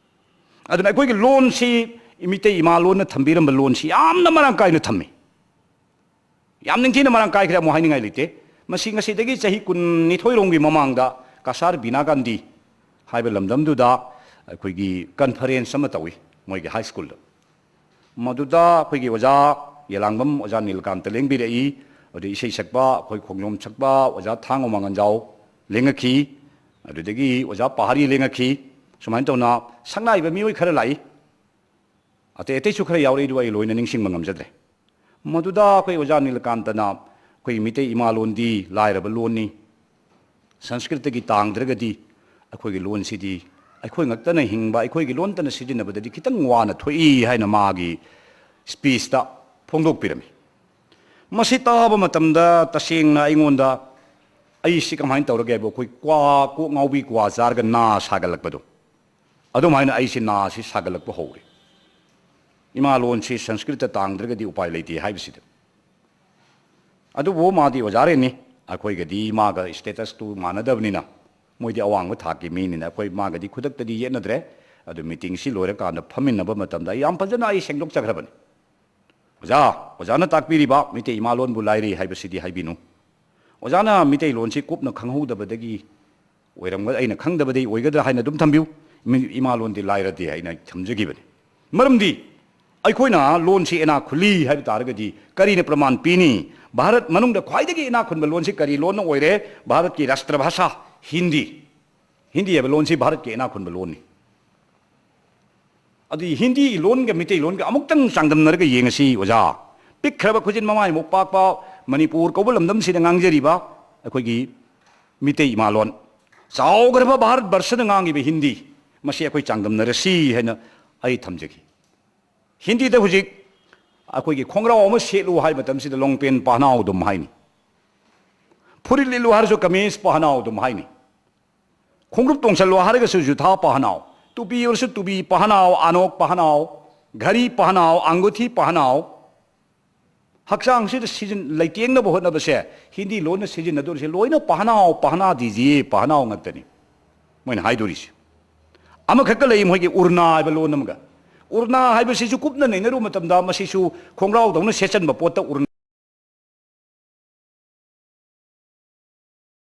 ꯑꯗꯨꯅ ꯑꯩꯈꯣꯏꯒꯤ ꯂꯣꯟꯁꯤ ꯃꯤꯇꯩ ꯏꯃꯥ ꯂꯣꯟꯅ ꯊꯝꯕꯤꯔꯝꯕ ꯂꯣꯟꯁꯤ ꯌꯥꯝꯅ ꯃꯔꯥꯡ ꯀꯥꯏꯅ ꯊꯝꯃꯤ꯫ ꯌꯥꯝ ꯅꯤꯡꯊꯤꯅ ꯃꯔꯥꯡ ꯀꯥꯏꯈ꯭ꯔꯦ, ꯑꯃꯨꯛ ꯍꯥꯏꯅꯤꯡꯉꯥꯏ ꯂꯩꯇꯦ꯫ ꯃꯁꯤ ꯉꯁꯤꯗꯒꯤ ꯆꯍꯤ ꯀꯨꯟꯅꯤꯊꯣꯏ ꯔꯣꯝꯒꯤ ꯃꯃꯥꯡꯗ ꯀꯁꯥꯔ ꯕꯤꯅꯥ ꯒꯥꯟꯙꯤ ꯍꯥꯏꯕ ꯂꯝꯗꯝꯗꯨꯗ ꯑꯩꯈꯣꯏꯒꯤ ꯀꯟꯐꯔꯦꯟꯁ ꯑꯃ ꯇꯧꯏ, ꯃꯣꯏꯒꯤ ꯍꯥꯏ ꯁ꯭ꯀꯨꯜꯗ꯫ ꯃꯗꯨꯗ ꯑꯩꯈꯣꯏꯒꯤ ꯑꯣꯖꯥ ꯌꯦꯂꯥꯡꯕꯝ, ꯑꯣꯖꯥ ꯅꯤꯂꯀꯥꯟꯇ ꯂꯦꯡꯕꯤꯔꯛꯏ꯫ ꯑꯗꯨꯗ ꯏꯁꯩ ꯁꯛꯄ, ꯑꯩꯈꯣꯏ ꯈꯣꯡꯖꯣꯝ ꯁꯛꯄ ꯑꯣꯖꯥ ꯊꯥꯡꯉꯣꯝ ꯃꯉꯥꯟꯖꯥꯎ ꯂꯦꯡꯉꯛꯈꯤ꯫ ꯑꯗꯨꯗꯒꯤ ꯑꯣꯖꯥ ꯄꯍꯥꯔꯤ ꯂꯦꯡꯉꯛꯈꯤ꯫ ꯁꯨꯃꯥꯏꯅ ꯇꯧꯅ ꯁꯛꯅꯥꯏꯕ ꯃꯤꯑꯣꯏ ꯈꯔ ꯂꯥꯛꯏ꯫ ꯑꯇꯩ ꯑꯇꯩꯁꯨ ꯈꯔ ꯌꯥꯎꯔꯛꯏ, ꯑꯗꯨ ꯑꯩ ꯂꯣꯏꯅ ꯅꯤꯡꯁꯤꯡꯕ ꯉꯝꯖꯗ꯭ꯔꯦ꯫ ꯃꯗꯨꯗ ꯑꯩꯈꯣꯏ ꯑꯣꯖꯥ ꯅꯤꯂꯀꯥꯟꯇꯅ ꯑꯩꯈꯣꯏ ꯃꯤꯇꯩ ꯏꯃꯥ ꯂꯣꯟꯗꯤ ꯂꯥꯏꯔꯕ ꯂꯣꯟꯅꯤ, ꯁꯪꯁꯀ꯭ꯔꯤꯠꯇꯒꯤ ꯇꯥꯡꯗ꯭ꯔꯒꯗꯤ ꯑꯩꯈꯣꯏꯒꯤ ꯂꯣꯟꯁꯤꯗꯤ ꯑꯩꯈꯣꯏ ꯉꯛꯇꯅ ꯍꯤꯡꯕ, ꯑꯩꯈꯣꯏꯒꯤ ꯂꯣꯟꯇꯅ ꯁꯤꯖꯤꯟꯅꯕꯗꯗꯤ ꯈꯤꯇꯪ ꯋꯥꯅ ꯊꯣꯛꯏ ꯍꯥꯏꯅ ꯃꯥꯒꯤ ꯁ꯭ꯄꯤꯆꯇ ꯐꯣꯡꯗꯣꯛꯄꯤꯔꯝꯃꯤ꯫ ꯃꯁꯤ ꯇꯥꯕ ꯃꯇꯝꯗ ꯇꯁꯦꯡꯅ ꯑꯩꯉꯣꯟꯗ, ꯑꯩꯁꯤ ꯀꯃꯥꯏꯅ ꯇꯧꯔꯒꯦ ꯍꯥꯏꯕ, ꯑꯩꯈꯣꯏ ꯀ꯭ꯋꯥ, ꯀꯣꯛ ꯉꯥꯎꯕꯤ ꯀ꯭ꯋꯥ ꯆꯥꯔꯒ ꯅꯥ ꯁꯥꯒꯠꯂꯛꯄꯗꯣ, ꯑꯗꯨꯝ ꯍꯥꯏꯅ ꯑꯩꯁꯤ ꯅꯥꯁꯤ ꯁꯥꯒꯠꯂꯛꯄ ꯍꯧꯔꯦ꯫ ꯏꯃꯥ ꯂꯣꯟꯁꯤ ꯁꯪꯁꯀ꯭ꯔꯤꯠꯇ ꯇꯥꯡꯗ꯭ꯔꯒꯗꯤ ꯎꯄꯥꯏ ꯂꯩꯇꯦ ꯍꯥꯏꯕꯁꯤꯗ꯫ ꯑꯗꯨꯕꯨ ꯃꯥꯗꯤ ꯑꯣꯖꯥꯔꯦꯟꯅꯤ, ꯑꯩꯈꯣꯏꯒꯗꯤ ꯃꯥꯒ status ꯇꯨ ꯃꯥꯟꯅꯗꯕꯅꯤꯅ ꯃꯣꯏꯗꯤ ꯑꯋꯥꯡꯕ ꯊꯥꯛꯀꯤ ꯃꯤꯅꯤꯅ ꯑꯩꯈꯣꯏ ꯃꯥꯒꯗꯤ ꯈꯨꯗꯛꯇꯗꯤ ꯌꯦꯠꯅꯗ꯭ꯔꯦ꯫ ꯑꯗꯨ ꯃꯤꯇꯤꯡꯁꯤ ꯂꯣꯏꯔꯀꯥꯟꯗ ꯐꯝꯃꯤꯟꯅꯕ ꯃꯇꯝꯗ ꯑꯩ ꯌꯥꯝ ꯐꯖꯅ ꯑꯩ ꯁꯦꯡꯗꯣꯛꯆꯈ꯭ꯔꯕꯅꯤ꯫ "ꯑꯣꯖꯥ, ꯑꯣꯖꯥꯅ ꯇꯥꯛꯄꯤꯔꯤꯕ ꯃꯤꯇꯩ ꯏꯃꯥ ꯂꯣꯟꯕꯨ ꯂꯥꯏꯔꯤ ꯍꯥꯏꯕꯁꯤꯗꯤ ꯍꯥꯏꯕꯤꯅꯨ꯫ ꯑꯣꯖꯥꯅ ꯃꯤꯇꯩ ꯂꯣꯟꯁꯤ ꯀꯨꯞꯅ ꯈꯪꯍꯧꯗꯕꯗꯒꯤ ꯑꯣꯏꯔꯝꯒ-, ꯑꯩꯅ ꯈꯪꯗꯕꯗꯒꯤ ꯑꯣꯏꯒꯗ꯭ꯔꯥ ꯍꯥꯏꯅ ꯑꯗꯨꯝ ꯊꯝꯕꯤꯌꯨ꯫ ꯃꯤ-, ꯏꯃꯥ ꯂꯣꯟꯗꯤ ꯂꯥꯏꯔꯗꯦ" ꯍꯥꯏꯅ ꯊꯝꯖꯈꯤꯕꯅꯤ꯫ ꯃꯔꯝꯗꯤ ꯑꯩꯈꯣꯏꯅ ꯂꯣꯟꯁꯤ ꯏꯅꯥꯛ ꯈꯨꯜꯂꯤ ꯍꯥꯏꯕ ꯇꯥꯔꯒꯗꯤ ꯀꯔꯤꯅ ꯄ꯭ꯔꯃꯥꯟ ꯄꯤꯅꯤ? ꯚꯥꯔꯠ ꯃꯅꯨꯡꯗ ꯈ꯭ꯋꯥꯏꯗꯒꯤ ꯏꯅꯥꯛ ꯈꯨꯟꯕ ꯂꯣꯟꯁꯤ ꯀꯔꯤ ꯂꯣꯟꯅ ꯑꯣꯏꯔꯦ? ꯚꯥꯔꯠꯀꯤ ꯔꯥꯁꯇ꯭ꯔ ꯚꯥꯁꯥ ꯍꯤꯟꯗꯤ꯫ ꯍꯤꯟꯗꯤ ꯍꯥꯏꯕ ꯂꯣꯟꯁꯤ ꯚꯥꯔꯠꯀꯤ ꯏꯅꯥꯛ ꯈꯨꯟꯕ ꯂꯣꯟꯅꯤ꯫ ꯑꯗꯨꯗꯤ ꯍꯤꯟꯗꯤ ꯂꯣꯟꯒ ꯃꯤꯇꯩ ꯂꯣꯟꯒ ꯑꯃꯨꯛꯇꯪ ꯆꯥꯡꯗꯝꯅꯔꯒ ꯌꯦꯡꯉꯁꯤ ꯑꯣꯖꯥ꯫ ꯄꯤꯛꯈ꯭ꯔꯕ ꯈꯨꯖꯤꯟ ꯃꯃꯥꯏꯃꯨꯛ ꯄꯥꯛꯄ ꯃꯅꯤꯄꯨꯔ ꯀꯧꯕ ꯂꯝꯗꯝꯁꯤꯗ ꯉꯥꯡꯖꯔꯤꯕ ꯑꯩꯈꯣꯏꯒꯤ ꯃꯤꯇꯩ ꯏꯃꯥ ꯂꯣꯟ, ꯆꯥꯎꯈ꯭ꯔꯕ ꯚꯥꯔꯠ ꯕꯔꯁꯗ ꯉꯥꯡꯉꯤꯕ ꯍꯤꯟꯗꯤ, ꯃꯁꯤ ꯑꯩꯈꯣꯏ ꯆꯥꯡꯗꯝꯅꯔꯁꯤ ꯍꯥꯏꯅ ꯑꯩ ꯊꯝꯖꯒꯦ꯫ ꯍꯤꯟꯗꯤꯗ ꯍꯧꯖꯤꯛ ꯑꯩꯈꯣꯏꯒꯤ ꯈꯣꯡꯒ꯭ꯔꯥꯎ ꯑꯃ ꯁꯦꯠꯂꯨ ꯍꯥꯏꯕ ꯃꯇꯝꯁꯤꯗ ꯂꯣꯡꯄꯦꯟ ꯄꯍꯅꯥꯎ ꯑꯗꯨꯝ ꯍꯥꯏꯅꯤ꯫ ꯐꯨꯔꯤꯠ ꯂꯤꯠꯂꯨ ꯍꯥꯏꯔꯁꯨ ꯀꯃꯤꯖ ꯄꯍꯅꯥꯎ ꯑꯗꯨꯝ ꯍꯥꯏꯅꯤ꯫ ꯈꯣꯡꯎꯞ ꯇꯣꯡꯁꯜꯂꯣ ꯍꯥꯏꯔꯒꯁꯨ ꯖꯨꯊꯥ ꯄꯍꯅꯥꯎ, ꯇꯨꯄꯤ ꯑꯣꯏꯔꯁꯨ ꯇꯨꯄꯤ ꯄꯍꯅꯥꯎ, ꯑꯅꯣꯛ ꯄꯍꯅꯥꯎ, ꯘꯔꯤ ꯄꯍꯅꯥꯎ, ꯑꯪꯒꯨꯊꯤ ꯄꯍꯅꯥꯎ꯫ ꯍꯛꯆꯥꯡꯁꯤꯗ ꯁꯤꯖꯤꯟ-, ꯂꯩꯇꯦꯡꯅꯕ ꯍꯣꯠꯅꯕꯁꯦ ꯍꯤꯟꯗꯤ ꯂꯣꯟꯅ ꯁꯤꯖꯤꯟꯅꯗꯣꯔꯤꯁꯦ ꯂꯣꯏꯅ ꯄꯍꯅꯥꯎ, ꯄꯍꯅꯥ ꯗꯤꯖꯤꯌꯦ, ꯄꯍꯅꯥꯎ ꯉꯥꯛꯇꯅꯤ ꯃꯣꯏꯅ ꯍꯥꯏꯗꯣꯔꯤꯁꯦ꯫ ꯑꯃꯈꯛꯀ ꯂꯩ ꯃꯣꯏꯒꯤ ꯎꯔꯅꯥ ꯍꯥꯏꯕ ꯂꯣꯟ ꯑꯃꯒ꯫ ꯎꯔꯅꯥ ꯍꯥꯏꯕꯁꯤꯁꯨ ꯀꯨꯞꯅ ꯅꯩꯅꯔꯨꯕ ꯃꯇꯝꯗ ꯃꯁꯤꯁꯨ ꯈꯣꯡꯒ꯭ꯔꯥꯎꯗꯧꯅ ꯁꯦꯠꯆꯟꯕ ꯄꯣꯠꯇ ꯎꯔꯅꯥ